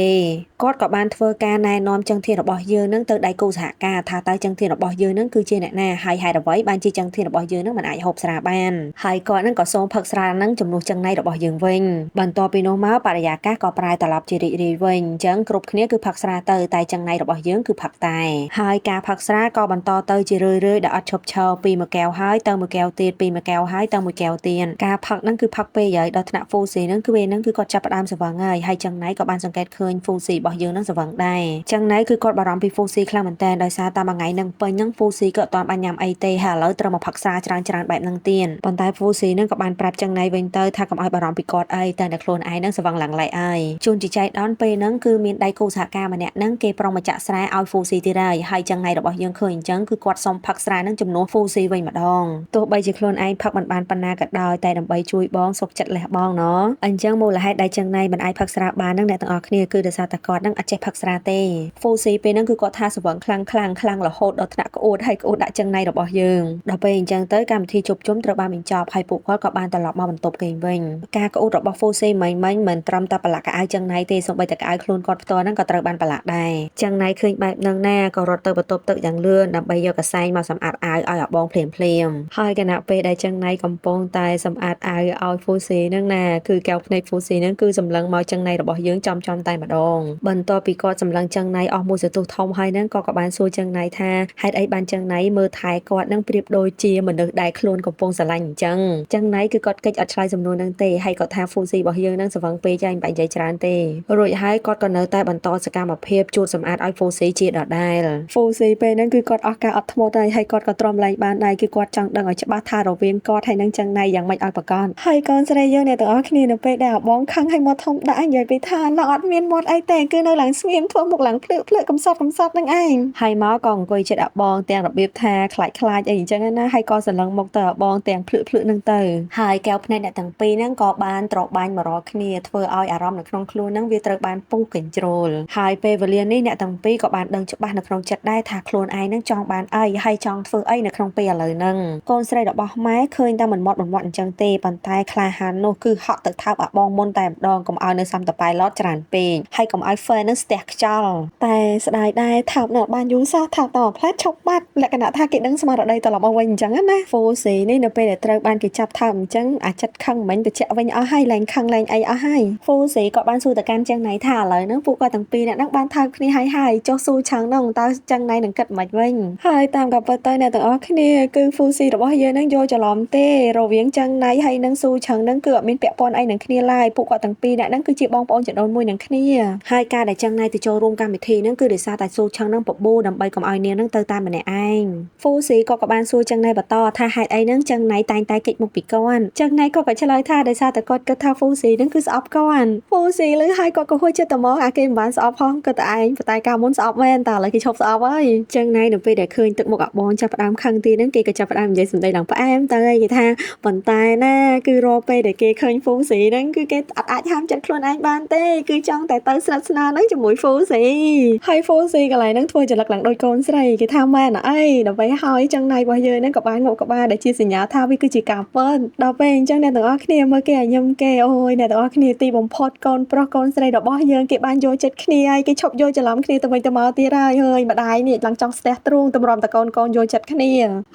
េគាត់ក៏បានធ្វើការណែនាំចឹងធានរបស់យើងនឹងទៅដៃគូសហការថាតើចឹងធានរបស់យើងនឹងគឺជាអ្នកណាហើយហេតុអ្វីបានជាចឹងធានរបស់យើងនឹងមិនអាចហូបស្រាបានហើយគាត់នឹងក៏សូមផឹកស្រានឹងជំនួសចឹងណៃរបស់យើងវិញបន្ទាប់ពីនោះមកបរិយាកាសក៏ប្រែត្រឡប់ជារីករាយវិញអញ្ចឹងគ្រប់គ្នាគឺផឹកស្រាទៅតែចឹងណៃរបស់យើងគឺផឹកតែ ហើយការផឹកស្រាក៏បន្តទៅជារឿយៗដោយអត់ឈប់ឈរពីមួយកែវហើយទៅមួយកែវទៀតពីមួយកែវហើយទៅមួយកែវទៀតការផឹកហ្នឹងគឺផឹកពេកហើយដល់ថ្នាក់ហ្វូស៊ីហ្នឹងគឺពេលហ្នឹងគឺគាត់ចាប់ផ្ដើមស្រវឹងហើយហើយចឹងណៃក៏បានសង្កេតឃើញហ្វូស៊ីរបស់យើងហ្នឹងស្រវឹងដែរចឹងណៃគឺគាត់បារម្ភពីហ្វូស៊ីខ្លាំងមែនតើដោយសារតាមមួយថ្ងៃហ្នឹងពេញហ្នឹងហ្វូស៊ីក៏អត់ទាន់បានញ៉ាំអីទេហើយឥឡូវត្រូវមកផឹកស្រាច្រើនច្រើនបែបហ្នឹងទៀតប៉ុន្តែហ្វូស៊ីហ្នឹងក៏បានប្រាប់ចឹងណៃវិញទៅថាកុំឲ្យបារម្ភពីគាត់អីតែតែខ្លួនឯងហ្នឹងស្រវឹងឡើងឡែកហើយជូនជីចៃដនពេលហ្នឹងគឺមានដៃគូសហការម្នាក់ហ្នឹងគេប្រុងមកចាក់ស្រាឲ្យហ្វូស៊ីទៀតហើយហើយចឹងណៃរបស់យើងឃើញអញ្ចឹងគឺគាត់សុំផឹកស្រាហ្នឹងជំនួសហ្វូស៊ីវិញម្ដងទោះបីជាខ្លួនឯងផឹកមិនបានប៉ុណ្ណាក៏ដោយតែដើម្បីជួយបងសុខចិត្តលះបងណអញ្ចឹងមូលហេតុដែលចឹងណៃមិនអាចផឹកស្រាបានហ្នឹងអ្នកទាំងអស់គ្នាគឺដោយសារតែគាត់ហ្នឹងអត់ចេះផឹកស្រាទេហ្វូស៊ីពេលហ្នឹងគឺគាត់ថាស្រវឹងខ្លាំងខ្លាំងខ្លាំងរហូតដល់ថ្នាក់ក្អួតហើយក្អួតដាក់ចឹងណៃរបស់យើងដល់ពេលអញ្ចឹងទៅកម្មវិធីជប់ជុំត្រូវបានបញ្ចប់ហើយពួកគាត់ក៏បានត្រឡប់មកបន្ទប់គេវិញការក្អួតរបស់ហ្វូស៊ីមិញមិញមិនត្រឹមតែប្រឡាក់កៅអៅចឹងណៃទេសូម្បីតែកៅអៅខ្លួនគាត់ផ្ទាល់ហ្នឹងក៏ត្រូវបានប្រឡាក់ដែរចឹងណៃឃើញបែបហ្នឹងណាក៏រត់ទៅបន្ទប់ទឹកយ៉ាងលឿនដើម្បីយកកសែងមកសម្អាតអាវឲ្យអាបងភ្លាមភ្លាមហើយខណៈពេលដែលចឹងណៃកំពុងតែសម្អាតអាវឲ្យហ្វូស៊ីហ្នឹងណាគឺកែវភ្នែកហ្វូស៊ីហ្នឹងគឺសម្លឹងមកចឹងណៃរបស់យើងចំចំតែម្ដងបន្ទាប់ពីគាត់សម្លឹងចឹងណៃអស់មួយសន្ទុះធំហើយហ្នឹងក៏បានសួរចឹងណៃថាហេតុអីបានចឹងណៃមើលថែគាត់ហ្នឹងប្រៀបដូចជាមនុស្សដែលខ្លួនកំពុងស្រឡាញ់អញ្ចឹងចឹងណៃគឺគាត់កិច្ចអត់ឆ្លើយសំណួរហ្នឹងទេហើយគាត់ថាហ្វូស៊ីរបស់យើងហ្នឹងស្រវឹងពេកហើយមិនបាច់និយាយច្រើនទេរួចហើយគាត់ក៏នៅតែបន្តសកម្មភាពជូតសម្អាតឲ្យហ្វូស៊ីជាដដែលហ្វូស៊ីពេលហ្នឹងគឺគាត់អស់ការអត់ធ្មត់ហើយហើយគាត់ក៏ទ្រាំលែងបានដែរគឺគាត់ចង់ដឹងឲ្យច្បាស់ថារវាងគាត់ហើយនឹងចឹងណៃយ៉ាងម៉េចឲ្យប្រកបហើយកូនស្រីយើងអ្នកទាំងអស់គ្នានៅពេលដែលអាបងខឹងឲ្យមាត់ធំដាក់និយាយពីថាណោះអត់មានមាត់អីទេគឺនៅឡើងស្ងៀមធ្វើមុខឡើងភ្លើភ្លើកំសត់កំសត់នឹងឯងហើយមកក៏អង្គុយចិត្តអាបងទាំងរបៀបថាខ្លាចខ្លាចអីអញ្ចឹងណាហើយក៏សន្លឹងមុខទៅអាបងទាំងភ្លឺភ្លឺនឹងទៅហើយកែវភ្នែកអ្នកទាំងពីរហ្នឹងក៏បានត្របាញ់មករកគ្នាធ្វើឲ្យអារម្មណ៍នៅក្នុងខ្លួនហ្នឹងវាត្រូវបានពុះកញ្ជ្រោលហើយពេលវេលានេះអ្នកទាំងពីរក៏បានដឹងច្បាស់នៅក្នុងចិត្តដែរថាខ្លួនឯងហ្នឹងចង់បានអីហើយចង់ធ្វើអីនៅក្នុងពេលឥឡូវហ្នឹងកូនស្រីរបស់ម៉ែឃើញតែមិនមាត់មិនមាត់អញ្ចឹងទេប៉ុន្តែក្លាហាននោះគឺហក់ទៅថើបអាបងមុនតែម្ដងកុំឲ្យនៅសំតប៉ែឡតច្រើនពេកហើយកុំឲ្យហ្វេននឹងស្ទះខ្យល់តែស្ដាយដែរថើបនៅបានយូរសោះថើបតផ្លែតឈប់បាត់លក្ខណៈថាគេដឹងស្មារតីត្រឡប់មកវិញអញ្ចឹងណាហ្វូស៊ីនេះនៅពេលដែលត្រូវបានគេចាប់ថើបអញ្ចឹងអាចិត្តខឹងមិញទៅជាក់វិញអស់ហើយលែងខឹងលែងអីអស់ហើយហ្វូស៊ីក៏បានសួរទៅកាន់ចឹងណៃថាឥឡូវហ្នឹងពួកគាត់ទាំងពីរអ្នកហ្នឹងបានថើបគ្នាហើយហើយចុះស៊ូឆាងហ្នឹងតើចឹងណៃនឹងគិតមិនវិញហើយតាមក៏ពិតទៅអ្នកទាំងអស់គ្នាគឺហ្វូស៊ីរបស់យើងហ្នឹងយកច្រឡំទេរវាងចឹងណៃហើយនឹងស៊ូឆាងហ្នឹងគឺអត់មានពាក់ព័ន្ធអីនឹងគ្នាឡើយពួកគាត់ទាំងពីរអ្នកហ្នឹងគឺជាបងប្អូនចដូនមួយនឹងគ្នាហើយការដែលចឹងណៃទៅចូលរួមកម្មវិធីហ្នឹងគឺដោយសារតែស៊ូឆាងហ្នឹងបបួលដើម្បីកុំឲ្យនាងហ្នឹងទៅតាមម្នាក់ឯងហ្វូស៊ីក៏បានសួរចឹងណៃបន្តថាហេតុអីហ្នឹងចឹងណៃតែងតែគេចមុខពីគាត់ចឹងណៃក៏ឆ្លើយថាដោយសារតែគាត់គិតថាហ្វូស៊ីហ្នឹងគឺស្អប់គាត់ហ្វូស៊ីលឺហើយគាត់ក៏ហួចចិត្តតែមកអាគេមិនបានស្អប់ផងគាត់តែឯងប៉ុន្តែកាលមុនស្អប់មែនតែឥឡូវគេឈប់ស្អប់ហើយចឹងណៃនៅពេលដែលឃើញទឹកមុខអាបងចាប់ផ្ដើមខឹងទីហ្នឹងគេក៏ចាប់ផ្ដើមនិយាយសម្ដីឡើងផ្អែមទៅហើយគេថាប៉ុន្តែណាគឺរាល់ពេលដែលគេឃើញហ្វូស៊ីហ្នឹងគឺគេអត់អាចហាមចិត្តខ្លួនឯងបានទេគឺចង់តែទៅស្និទ្ធស្នាលហ្នឹងជាមួយហ្វូស៊ីហើយហ្វូស៊ីកន្លែងហ្នឹងធ្វើចលឹកឡើងដូចកូនស្រីគេថាមែនអីដើម្បីហើយចឹងណៃរបស់យើងហ្នឹងក៏បានងក់ក្បាលដែលជាសញ្ញាថាវាគឺជាការពិតដល់ពេលអញ្ចឹងអ្នកទាំងអស់គ្នាមើលគេឲ្យញឹមគេអូយអ្នកទាំងអស់គ្នាទីបំផុតកូនប្រុសកូនស្រីរបស់យើងគេបានយកចិត្តគ្នាហើយគេឈប់យកច្រឡំគ្នាទៅវិញទៅមកទៀតហើយហើយម្ដាយនេះឡើងចង់ស្ទះទ្រូងតម្រាំតកូនកូនយកចិត្តគ្នា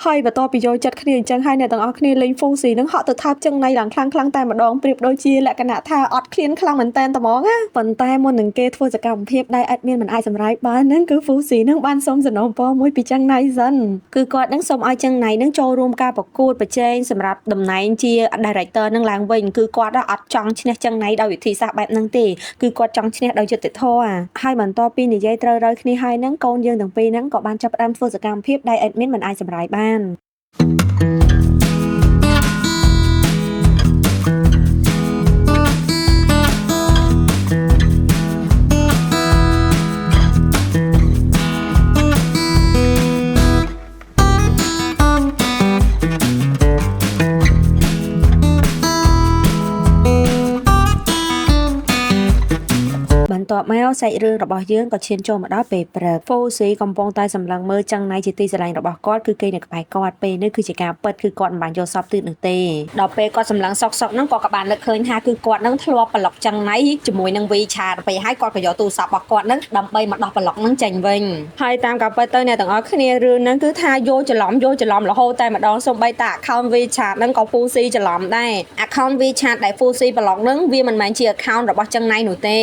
ហើយបន្ទាប់ពីយកចិត្តគ្នាអញ្ចឹងហើយអ្នកទាំងអស់គ្នាលេងហ្វូស៊ីនឹងហក់ទៅថើបចឹងណៃឡើងខ្លាំងខ្លាំងតែម្ដងប្រៀបដូចជាលក្ខណៈថាអត់ឃ្លានខ្លាំងមែនតែនត្មងណាប៉ុន្តែមុននឹងគេធ្វើសកម្មភាពដែលអត់មានមិនអាចសម្រេចបានហ្នឹងគឺហ្វូស៊ីនឹងបានសុំសំណូមពរមួយពីចឹងណៃសិនគឺគាត់នឹងសុំឲ្យចឹងណៃនឹងចូលរួមការប្រកួតប្រជែងសម្រាប់តំណែងជា director នឹងឡើងវិញគឺគាត់អត់ចង់ឈ្នះចឹងណៃដោយវិធីសាស្ត្របែបហ្នឹងទេគឺគាត់ចង់ឈ្នះដោយយុត្តិធម៌ហើយបន្ទាប់ពីនិយាយត្រូវៗគ្នាហើយហ្នឹងកូនយើងទាំងពីរហ្នឹងក៏បានចាប់ផ្ដើមធ្វើសកម្មភាពដែល admin មិនអាចសម្រេចបានបន្ទាប់មកសាច់រឿងរបស់យើងក៏ឈានចូលមកដល់ពេលព្រឹកហ្វូស៊ីកំពុងតែសម្លឹងមើលចឹងណៃជាទីស្រឡាញ់របស់គាត់គឺគេនៅក្បែរគាត់ពេលនេះគឺជាការពិតគឺគាត់មិនបានយកសពទៀតនោះទេដល់ពេលគាត់សម្លឹងសុកសុកហ្នឹងគាត់ក៏បាននឹកឃើញថាគឺគាត់ហ្នឹងធ្លាប់ប្លុកចឹងណៃជាមួយនឹង WeChat ទៅហើយគាត់ក៏យកទូរស័ព្ទរបស់គាត់ហ្នឹងដើម្បីមកដោះប្លុកហ្នឹងចេញវិញហើយតាមការពិតទៅអ្នកទាំងអស់គ្នារឿងហ្នឹងគឺថាយកច្រឡំយកច្រឡំរហូតតែម្ដងសូម្បីតែ account WeChat ហ្នឹងក៏ហ្វូស៊ីច្រឡំដែរ account WeChat ដែលហ្វូស៊ីប្លុកហ្នឹងវាមិនមែនជា account របស់ចឹងណៃនោះទេ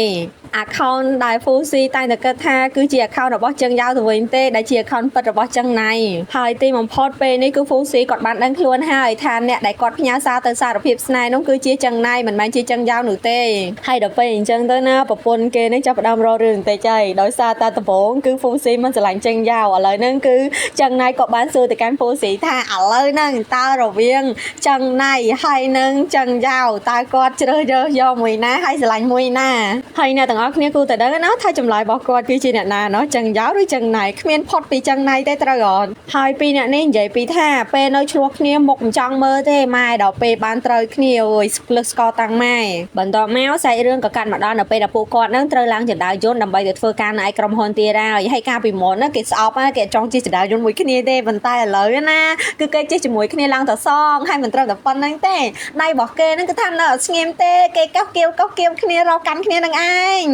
account ដែល Fusi តែងតែគិតថាគឺជា account របស់ចឹងយ៉ាវទៅវិញទេដែលជា account ពិតរបស់ចឹងណៃហើយទីបំផុតពេលនេះគឺ Fusi គាត់បានដឹងខ្លួនហើយថាអ្នកដែលគាត់ផ្ញើសារទៅសារភាពស្នេហ៍នោះគឺជាចឹងណៃមិនមែនជាចឹងយ៉ាវនោះទេហើយដល់ពេលអញ្ចឹងទៅណាប្រពន្ធគេនឹងចាប់ផ្ដើមរករឿងបន្តិចហើយដោយសារតែដំបូងគឺ Fusi មិនស្រឡាញ់ចឹងយ៉ាវឥឡូវហ្នឹងគឺចឹងណៃក៏បានសួរទៅកាន់ Fusi ថាឥឡូវហ្នឹងតើរវាងចឹងណៃហើយនឹងចឹងយ៉ាវតើគាត់ជ្រើសរើសយកមួយណាហើយស្រឡាញ់មួយណាហើយអ្នកទាំងអស់គ្នាគួរតែដឹងណាថាចម្លើយរបស់គាត់គឺជាអ្នកណាណោះចឹងយ៉ាវឬចឹងណៃគ្មានផុតពីចឹងណៃទេត្រូវអត់ហើយពីរអ្នកនេះនិយាយពីថាពេលនៅឆ្លោះគ្នាមុខមិនចង់មើលទេម៉ែដល់ពេលបានត្រូវគ្នាអូយស្លឹះស្កតាំងម៉ែបន្ទាប់មកសាច់រឿងក៏កាត់មកដល់នៅពេលដែលពួកគាត់នឹងត្រូវឡើងជណ្ដើរយន្តដើម្បីទៅធ្វើការនៅឯក្រុមហ៊ុនទៀតហើយហើយកាលពីមុនណាគេស្អប់គេចង់ជិះជណ្ដើរយន្តមួយគ្នាទេប៉ុន្តែឥឡូវណាគឺគេជិះជាមួយគ្នាឡើងទៅសងហើយមិនត្រឹមតែប៉ុណ្្នឹងទេដៃរបស់គេនឹងគឺថានៅអត់ស្ងៀមទេគេកោះគៀវកោះគៀវគ្នារកកាន់គ្នានឹងឯង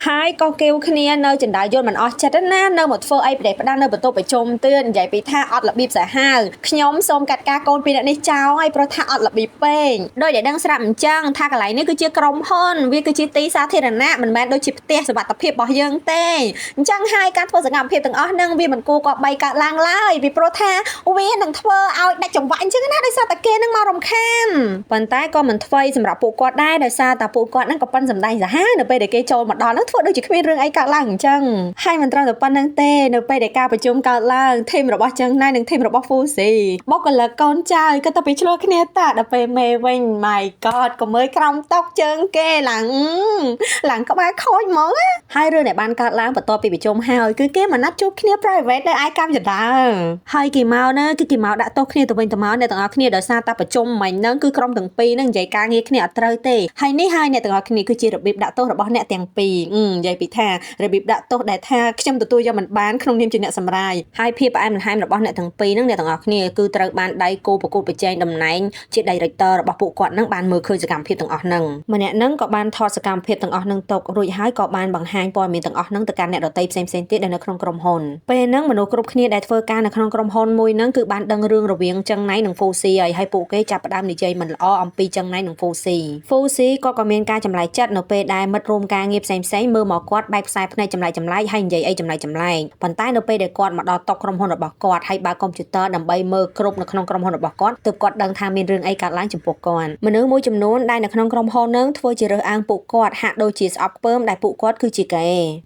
ហើយកោះគៀវគ្នានៅជណ្ដើរយន្តមិនអស់ចិត្តណានៅមកធ្វើអីប្រទេសផ្ដាស់នៅបន្ទប់ប្រជុំទៀតនិយាយពីថាអត់របៀបសាហាវខ្ញុំសូមកាត់ការកូនពីរអ្នកនេះចោលហើយព្រោះថាអត់របៀបពេកដោយដែលដឹងស្រាប់អញ្ចឹងថាកន្លែងនេះគឺជាក្រុមហ៊ុនវាគឺជាទីសាធារណៈមិនមែនដូចជាផ្ទះសុវត្ថិភាពរបស់យើងទេអញ្ចឹងហើយការធ្វើសកម្មភាពទាំងអស់ហ្នឹងវាមិនគួរក៏បីកើតឡើងឡើយពីព្រោះថាវានឹងធ្វើឲ្យដាច់ចង្វាក់អញ្ចឹងណាដោយសារតែគេនឹងមករំខានប៉ុន្តែក៏មិនថ្វីសម្រាប់ពួកគាត់ដែរដោយសារតែពួកគាត់ហ្នឹងក៏ប៉ិនសម្ដែងសាហាវនៅពេលដែលគេចូលមកដល់ហ្នឹងធ្វើដូចជាគ្មានរឿងអីកើតឡើងអញ្ចឹងហើយមិនត្រឹមតែប៉ុណ្្នឹងទេនៅពេលដែលការប្រជុំកើតឡើងធីមរបស់ចឹងណៃនិងធីមរបស់ Fusi បុគ្គលិកកូនចៅក៏ទៅពីឆ្លោះគ្នាតាដល់ពេលមេវិញ My God ក៏មើលក្រោមតុកជើងគេឡើងឡើងក្បាលខូចហ្មងហើយរឿងដែលបានកើតឡើងបន្ទាប់ពីប្រជុំហើយគឺគេមកណាត់ជួបគ្នា private នៅឯកម្មចដើហើយគេមកណាគឺគេមកដាក់ទោសគ្នាទៅវិញទៅមកអ្នកទាំងអស់គ្នាដោយសារតែប្រជុំមិញហ្នឹងគឺក្រុមទាំងពីរហ្នឹងនិយាយការងារគ្នាអត់ត្រូវទេហើយនេះហើយអ្នកទាំងអស់គ្នាគឺជារបៀបដាក់ទោសរបស់អ្នកទាំងពីរនិយាយពីថារបៀបដាក់ទោសដែលថាខ្ញុំទទួលយកមិនបានក្នុងនាមជាអ្នកសម្រាយហើយភាពផ្អែមល្ហែមរបស់អ្នកទាំងពីរហ្នឹងអ្នកទាំងអស់គ្នាគឺត្រូវបានដៃគូប្រកួតប្រជែងតំណែងជា director របស់ពួកគាត់ហ្នឹងបានមើលឃើញសកម្មភាពទាំងអស់ហ្នឹងម្នាក់ហ្នឹងក៏បានថតសកម្មភាពទាំងអស់ហ្នឹងទុករួចហើយក៏បានបង្ហាញព័ត៌មានទាំងអស់ហ្នឹងទៅកាន់អ្នកដទៃផ្សេងៗទៀតដែលនៅក្នុងក្រុមហ៊ុនពេលហ្នឹងមនុស្សគ្រប់គ្នាដែលធ្វើការនៅក្នុងក្រុមហ៊ុនមួយហ្នឹងគឺបានដឹងរឿងរវាងចឹងណៃនិង Fusi ហើយពួកគេចាប់ផ្ដើមនិយាយមិនល្អអំពីចឹងណៃនិង Fusi Fusi ក៏មានការចម្លែកចិត្តនៅពេលដែលមិត្តរួមការងារផ្សេងៗមើលមកគាត់បែបខ្សែភ្នែកចម្លែកចម្លែកហើយនិយាយអីចម្លែកចម្លែកប៉ុន្តែនៅពេលដែលគាត់មកដល់តុក្រុមហ៊ុនរបស់គាត់ហើយបើកកុំព្យូទ័រដើម្បីមើលគ្រប់នៅក្នុងក្រុមហ៊ុនរបស់គាត់ទើបគាត់ដឹងថាមានរឿងអីកើតឡើងចំពោះគាត់មនុស្សមួយចំនួនដែលនៅក្នុងក្រុមហ៊ុននឹងធ្វើជារើសអើងពួកគាត់ហាក់ដូចជាស្អប់ខ្ពើមដែលពួកគាត់គឺជាគេ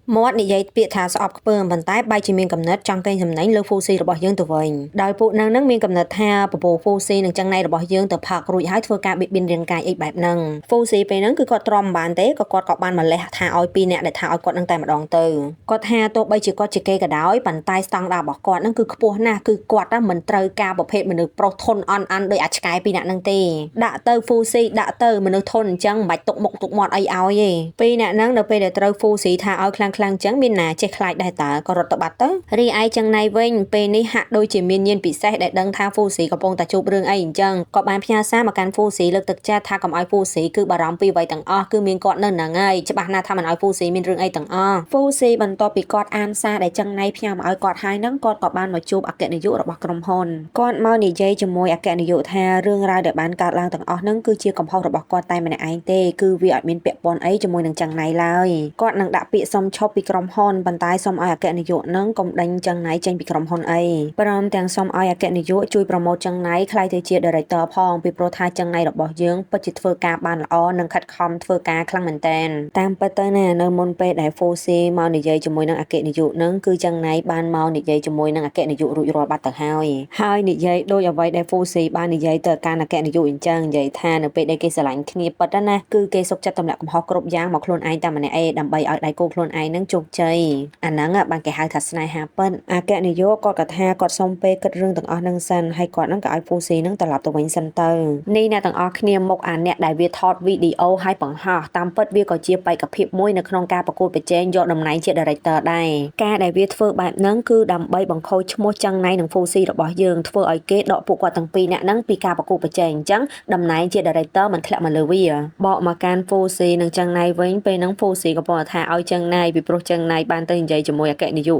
មាត់និយាយពាក្យថាស្អប់ខ្ពើមប៉ុន្តែបែរជាមានកំណត់ចង់កេងចំណេញលើ Fusi របស់យើងទៅវិញដោយពួកនឹងនឹងមានកំណត់ថាពព Fusi នឹងចឹងណៃរបស់យើងទៅផឹករួចហើយធ្វើការបៀតបៀនរាងកាយអីបែបហ្នឹង Fusi ពេលហ្នឹងគឺគាត់ទ្រាំមិនបានទេក៏គាត់ក៏បានម្លេះថាឲ្យពីរអ្នកដែលថាឲ្យគាត់នឹងតែម្ដងទៅគាត់ថាទោះបីជាគាត់ជាគេក៏ដោយប៉ុន្តែស្តង់ដាររបស់គាត់ហ្នឹងគឺខ្ពស់ណាស់គឺគាត់មិនត្រូវការប្រភេទមនុស្សប្រុសធន់អន់អាន់ដោយអាឆ្កែពីរអ្នកហ្នឹងទេដាក់ទៅ Fusi ដាក់ទៅមនុស្សធន់អញ្ចឹងមិនបាច់ទុកមុខទុកមាត់អីឲ្យទេពីរអ្នកហ្នឹងនៅពេលដែលត្រូវ Fusi ថាឲ្យខ្លាំងខ្លាំងអញ្ចឹងមានណាចេះខ្លាចដែរតើក៏រត់ទៅបាត់ទៅរីឯចឹងណៃវិញពេលនេះហាក់ដូចជាមានញាណពិសេសដែលដឹងថា Fusi កំពុងតែជួបរឿងអីអញ្ចឹងក៏បានផ្ញើសារមកកាន់ Fusi លើកទឹកចិត្តថាកុំឲ្យ Fusi គឺបារម្ភពីអ្វីទាំងអស់គឺមានគាត់នៅហ្នឹងហើយច្បាស់ណាស់ថាមិនឲ្យ Fusi មានរឿងអីទាំងអស់ Fusi បន្ទាប់ពីគាត់អានសារដែលចឹងណៃផ្ញើមកឲ្យគាត់ហើយហ្នឹងគាត់ក៏បានមកជួបអគ្គនាយករបស់ក្រុមហ៊ុនគាត់មកនិយាយជាមួយអគ្គនាយកថារឿងរ៉ាវដែលបានកើតឡើងទាំងអស់ហ្នឹងគឺជាកំហុសរបស់គាត់តែម្នាក់ឯងទេគឺវាអត់មានពាក់ព័ន្ធអីជាមួយនឹងចឹងណៃឡើយគាត់នឹងដាក់ពាក្យសុំឈប់ពីក្រុមហ៊ុនប៉ុន្តែសុំឲ្យអគ្គនាយកហ្នឹងកុំដេញចឹងណៃចេញពីក្រុមហ៊ុនអីព្រមទាំងសុំឲ្យអគ្គនាយកជួយប្រម៉ូទចឹងណៃក្លាយទៅជា director ផងពីព្រោះថាចឹងណៃរបស់យើងពិតជាធ្វើការបានល្អនិងខិតខំធ្វើការខ្លាំងមែនទែនតាមពិតទៅណានៅមុនពេលដែល Fusi មកនិយាយជាមួយនឹងអគ្គនាយកហ្នឹងគឺចឹងណៃបានមកនិយាយជាមួយនឹងអគ្គនាយករួចរាល់បាត់ទៅហើយហើយនិយាយដូចអ្វីដែល Fusi បាននិយាយទៅកាន់អគ្គនាយកអញ្ចឹងនិយាយថានៅពេលដែលគេស្រឡាញ់គ្នាពិតណាគឺគេសុខចិត្តទម្លាក់កំហុសគ្រប់យ៉ាងមកខ្លួនឯងតែម្នាក់ឯងដើម្បីឲ្យដៃគូខ្លួនឯងនឹងជោគជ័យអាហ្នឹងបានគេហៅថាស្នេហាពិតអគ្គនាយកគាត់ក៏ថាគាត់សុំពេលគិតរឿងទាំងអស់ហ្នឹងសិនហើយគាត់ហ្នឹងក៏ឲ្យ Fusi ហ្នឹងត្រឡប់ទៅវិញសិនទៅនេះអ្នកទាំងអស់គ្នាមុខអាអ្នកដែលវាថតវីដេអូឲ្យបង្ហោះតាមពិតវាក៏ជាបេក្ខភាពមួយនៅក្នុងការប្រកួតប្រជែងយកតំណែងជា director ដែរការដែលវាធ្វើបែបហ្នឹងគឺដើម្បីបង្ខូចឈ្មោះចឹងណៃនិង Fusi របស់យើងធ្វើឲ្យគេដកពួកគាត់ទាំងពីរអ្នកហ្នឹងពីការប្រកួតប្រជែងអញ្ចឹងតំណែងជា director មិនធ្លាក់មកលើវាបកមកកាន់ Fusi និងចឹងណៃវិញពេលហ្នឹង Fusi ក៏ពោលថាឲ្យចឹងណៃពីព្រោះចឹងណៃបានទៅនិយាយជាមួយអគ្គនាយក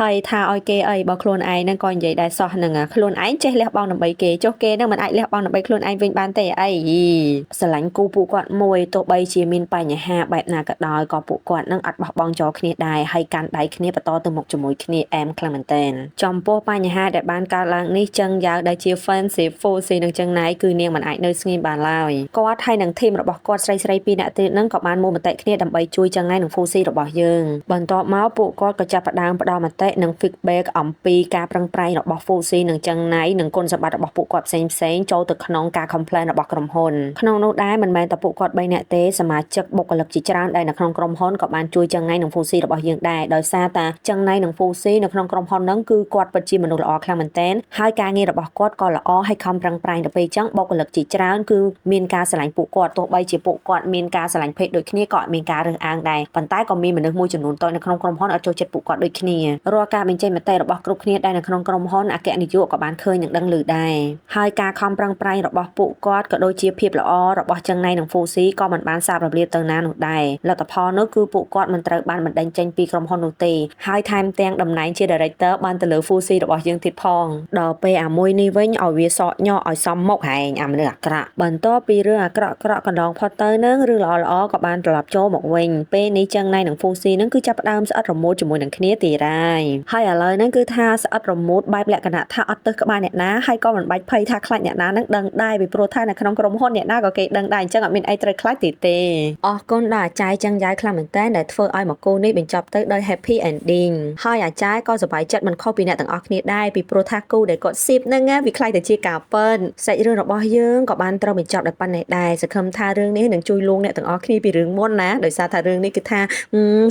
ហើយថាឲ្យគេអីបើខ្លួនឯងហ្នឹងក៏និយាយដែរសោះហ្នឹងខ្លួនឯងចេះលះបង់ដើម្បីគេចុះគេហ្នឹងមិនអាចលះបង់ដើម្បីខ្លួនឯងវិញបានទេអីស្រឡាញ់គូពួកគាត់មួយទោះបីជាមានបញ្ហាបែបណាក៏ដោយ ដោយក៏ពួកគាត់នឹងអត់បោះបង់ចោលគ្នាដែរហើយកាន់ដៃគ្នាបន្តទៅមុខជាមួយគ្នាអែមខ្លាំងមែនទែនចំពោះបញ្ហាដែលបានកើតឡើងនេះចឹងយ៉ាវដែលជា fan សេហ្វូស៊ីនឹងចឹងណៃគឺនាងមិនអាចនៅស្ងៀមបានឡើយគាត់ហើយនឹង team របស់គាត់ស្រីស្រីពីរនាក់ទៀតនឹងក៏បានមូលមតិគ្នាដើម្បីជួយចឹងណៃនិងហ្វូស៊ីរបស់យើងបន្ទាប់មកពួកគាត់ក៏ចាប់ផ្ដើមផ្ដល់មតិនិង feedback អំពីការប្រឹងប្រែងរបស់ហ្វូស៊ីនិងចឹងណៃនិងគុណសម្បត្តិរបស់ពួកគាត់ផ្សេងផ្សេងចូលទៅក្នុងការ complain របស់ក្រុមហ៊ុនក្នុងនោះដែរមិនមែនតែពួកគាត់3នាក់ទេសមាជិកបុគ្គលិកជាច្រើនដែលនៅក្នុងក្រុមហ៊ុនក៏បានជួយចឹងណៃនិងហ្វូស៊ីរបស់យើងដែរដោយសារតាចឹងណៃនិងហ្វូស៊ីនៅក្នុងក្រុមហ៊ុនហ្នឹងគឺគាត់ពិតជាមនុស្សល្អខ្លាំងមែនទែនហើយការងាររបស់គាត់ក៏ល្អហើយខំប្រឹងប្រែងដល់ពេលចឹងបុគ្គលិកជាច្រើនគឺមានការស្រឡាញ់ពួកគាត់ទោះបីជាពួកគាត់មានការស្រឡាញ់ភេទដូចគ្នាក៏អត់មានការរើសអើងដែរប៉ុន្តែក៏មានមនុស្សមួយចំនួនតូចនៅក្នុងក្រុមហ៊ុនអត់ចូលចិត្តពួកគាត់ដូចគ្នារាល់ការបញ្ចេញមតិរបស់គ្រប់គ្នាដែលនៅក្នុងក្រុមហ៊ុនអគ្គនាយកក៏បានឃើញនិងដឹងឮដែរហើយការខំប្រឹងប្រែងរបស់ពួកគាត់ក៏ដូចជាភាពល្អរបស់ចឹងណៃនិងហ្វូស៊ីក៏មិនបានសាបរលាបទៅណានោះដែរលទ្ធផលនោះគឺពួកគាត់មិនត្រូវបានបណ្ដេញចេញពីក្រុមហ៊ុននោះទេហើយថែមទាំងតំណែងជា director បានទៅលើហ្វូស៊ីរបស់យើងទៀតផងដល់ពេលអាមួយនេះវិញឲ្យវាសក់ញក់ឲ្យសមមុខហែងអាមនុស្សអាក្រក់បន្ទាប់ពីរឿងអាក្រក់ក្រក់កណ្ដងផុតទៅនឹងរឿងល្អល្អក៏បានត្រឡប់ចូលមកវិញពេលនេះចឹងណៃនិងហ្វូស៊ីនឹងគឺចាប់ផ្ដើមស្អិតរមួតជាមួយនឹងគ្នាទៀតហើយហើយឥឡូវហ្នឹងគឺថាស្អិតរមួតបែបលក្ខណៈថាអត់ទើសក្បាលអ្នកណាហើយក៏មិនបាច់ភ័យថាខ្លាចអ្នកណានឹងដឹងដែរពីព្រោះថានៅក្នុងក្រុមហ៊ុនអ្នកណាក៏គេដឹងដែរអញ្ចឹងអត់មានអីត្រូវខ្លាចទៀតទេអរគុណដល់អាចារ្យចឹងយ៉ាយខ្លាំងមែនតើដែលធ្វើឲ្យមកគូនេះបញ្ចប់ទៅដោយ happy ending ហើយអាចារ្យក៏សប្បាយចិត្តមិនខុសពីអ្នកទាំងអស់គ្នាដែរពីព្រោះថាគូដែលគាត់ ship ហ្នឹងវាខ្លាចតែជាការពិតសាច់រឿងរបស់យើងក៏បានត្រូវបញ្ចប់ដោយប៉ុណ្ណេះដែរសង្ឃឹមថារឿងនេះនឹងជួយលួងអ្នកទាំងអស់គ្នាពីរឿងមុនណាដោយសារថារឿងនេះគឺថា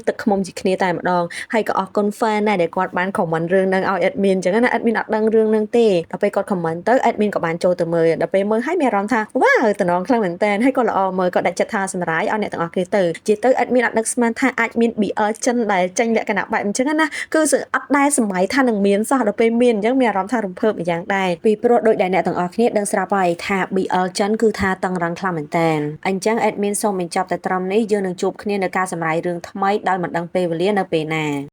ទឹកខ្មុំជាគ្នាតែម្ដងហើយក៏អរគុណ fan ដែរដែលគាត់បាន comment រឿងហ្នឹងឲ្យ admin អញ្ចឹងណា admin អត់ដឹងរឿងហ្នឹងទេដល់ពេលគាត់ comment ទៅ admin ក៏បានចូលទៅមើលដល់ពេលមើលហើយមានអារម្មណ៍ថាវ៉ាវតំណងខ្លាំងមែនតើហើយក៏ល្អមើលក៏ដាច់ចិត្តថាសម្រាយឲ្យអ្នកទាំងអស់គ្នាទៅជាទៅ admin អត់នឹកស្មានថាអាចមាន BL ចិនដែលចេញលក្ខណៈបែបអញ្ចឹងណាគឺអត់ដែលសម័យថានឹងមានសោះដល់ពេលមានអញ្ចឹងមានអារម្មណ៍ថារំភើបម្យ៉ាងដែរពីព្រោះដូចដែលអ្នកទាំងអស់គ្នាដឹងស្រាប់ហើយថា BL ចិនគឺថាតឹងរឹងខ្លាំងមែនតើអញ្ចឹង admin សូមបញ្ចប់តែត្រឹមនេះយើងនឹងជួបគ្នានៅការសម្រាយរឿងថ្មីដោយមិនដឹងពេលវេលានៅពេលណា។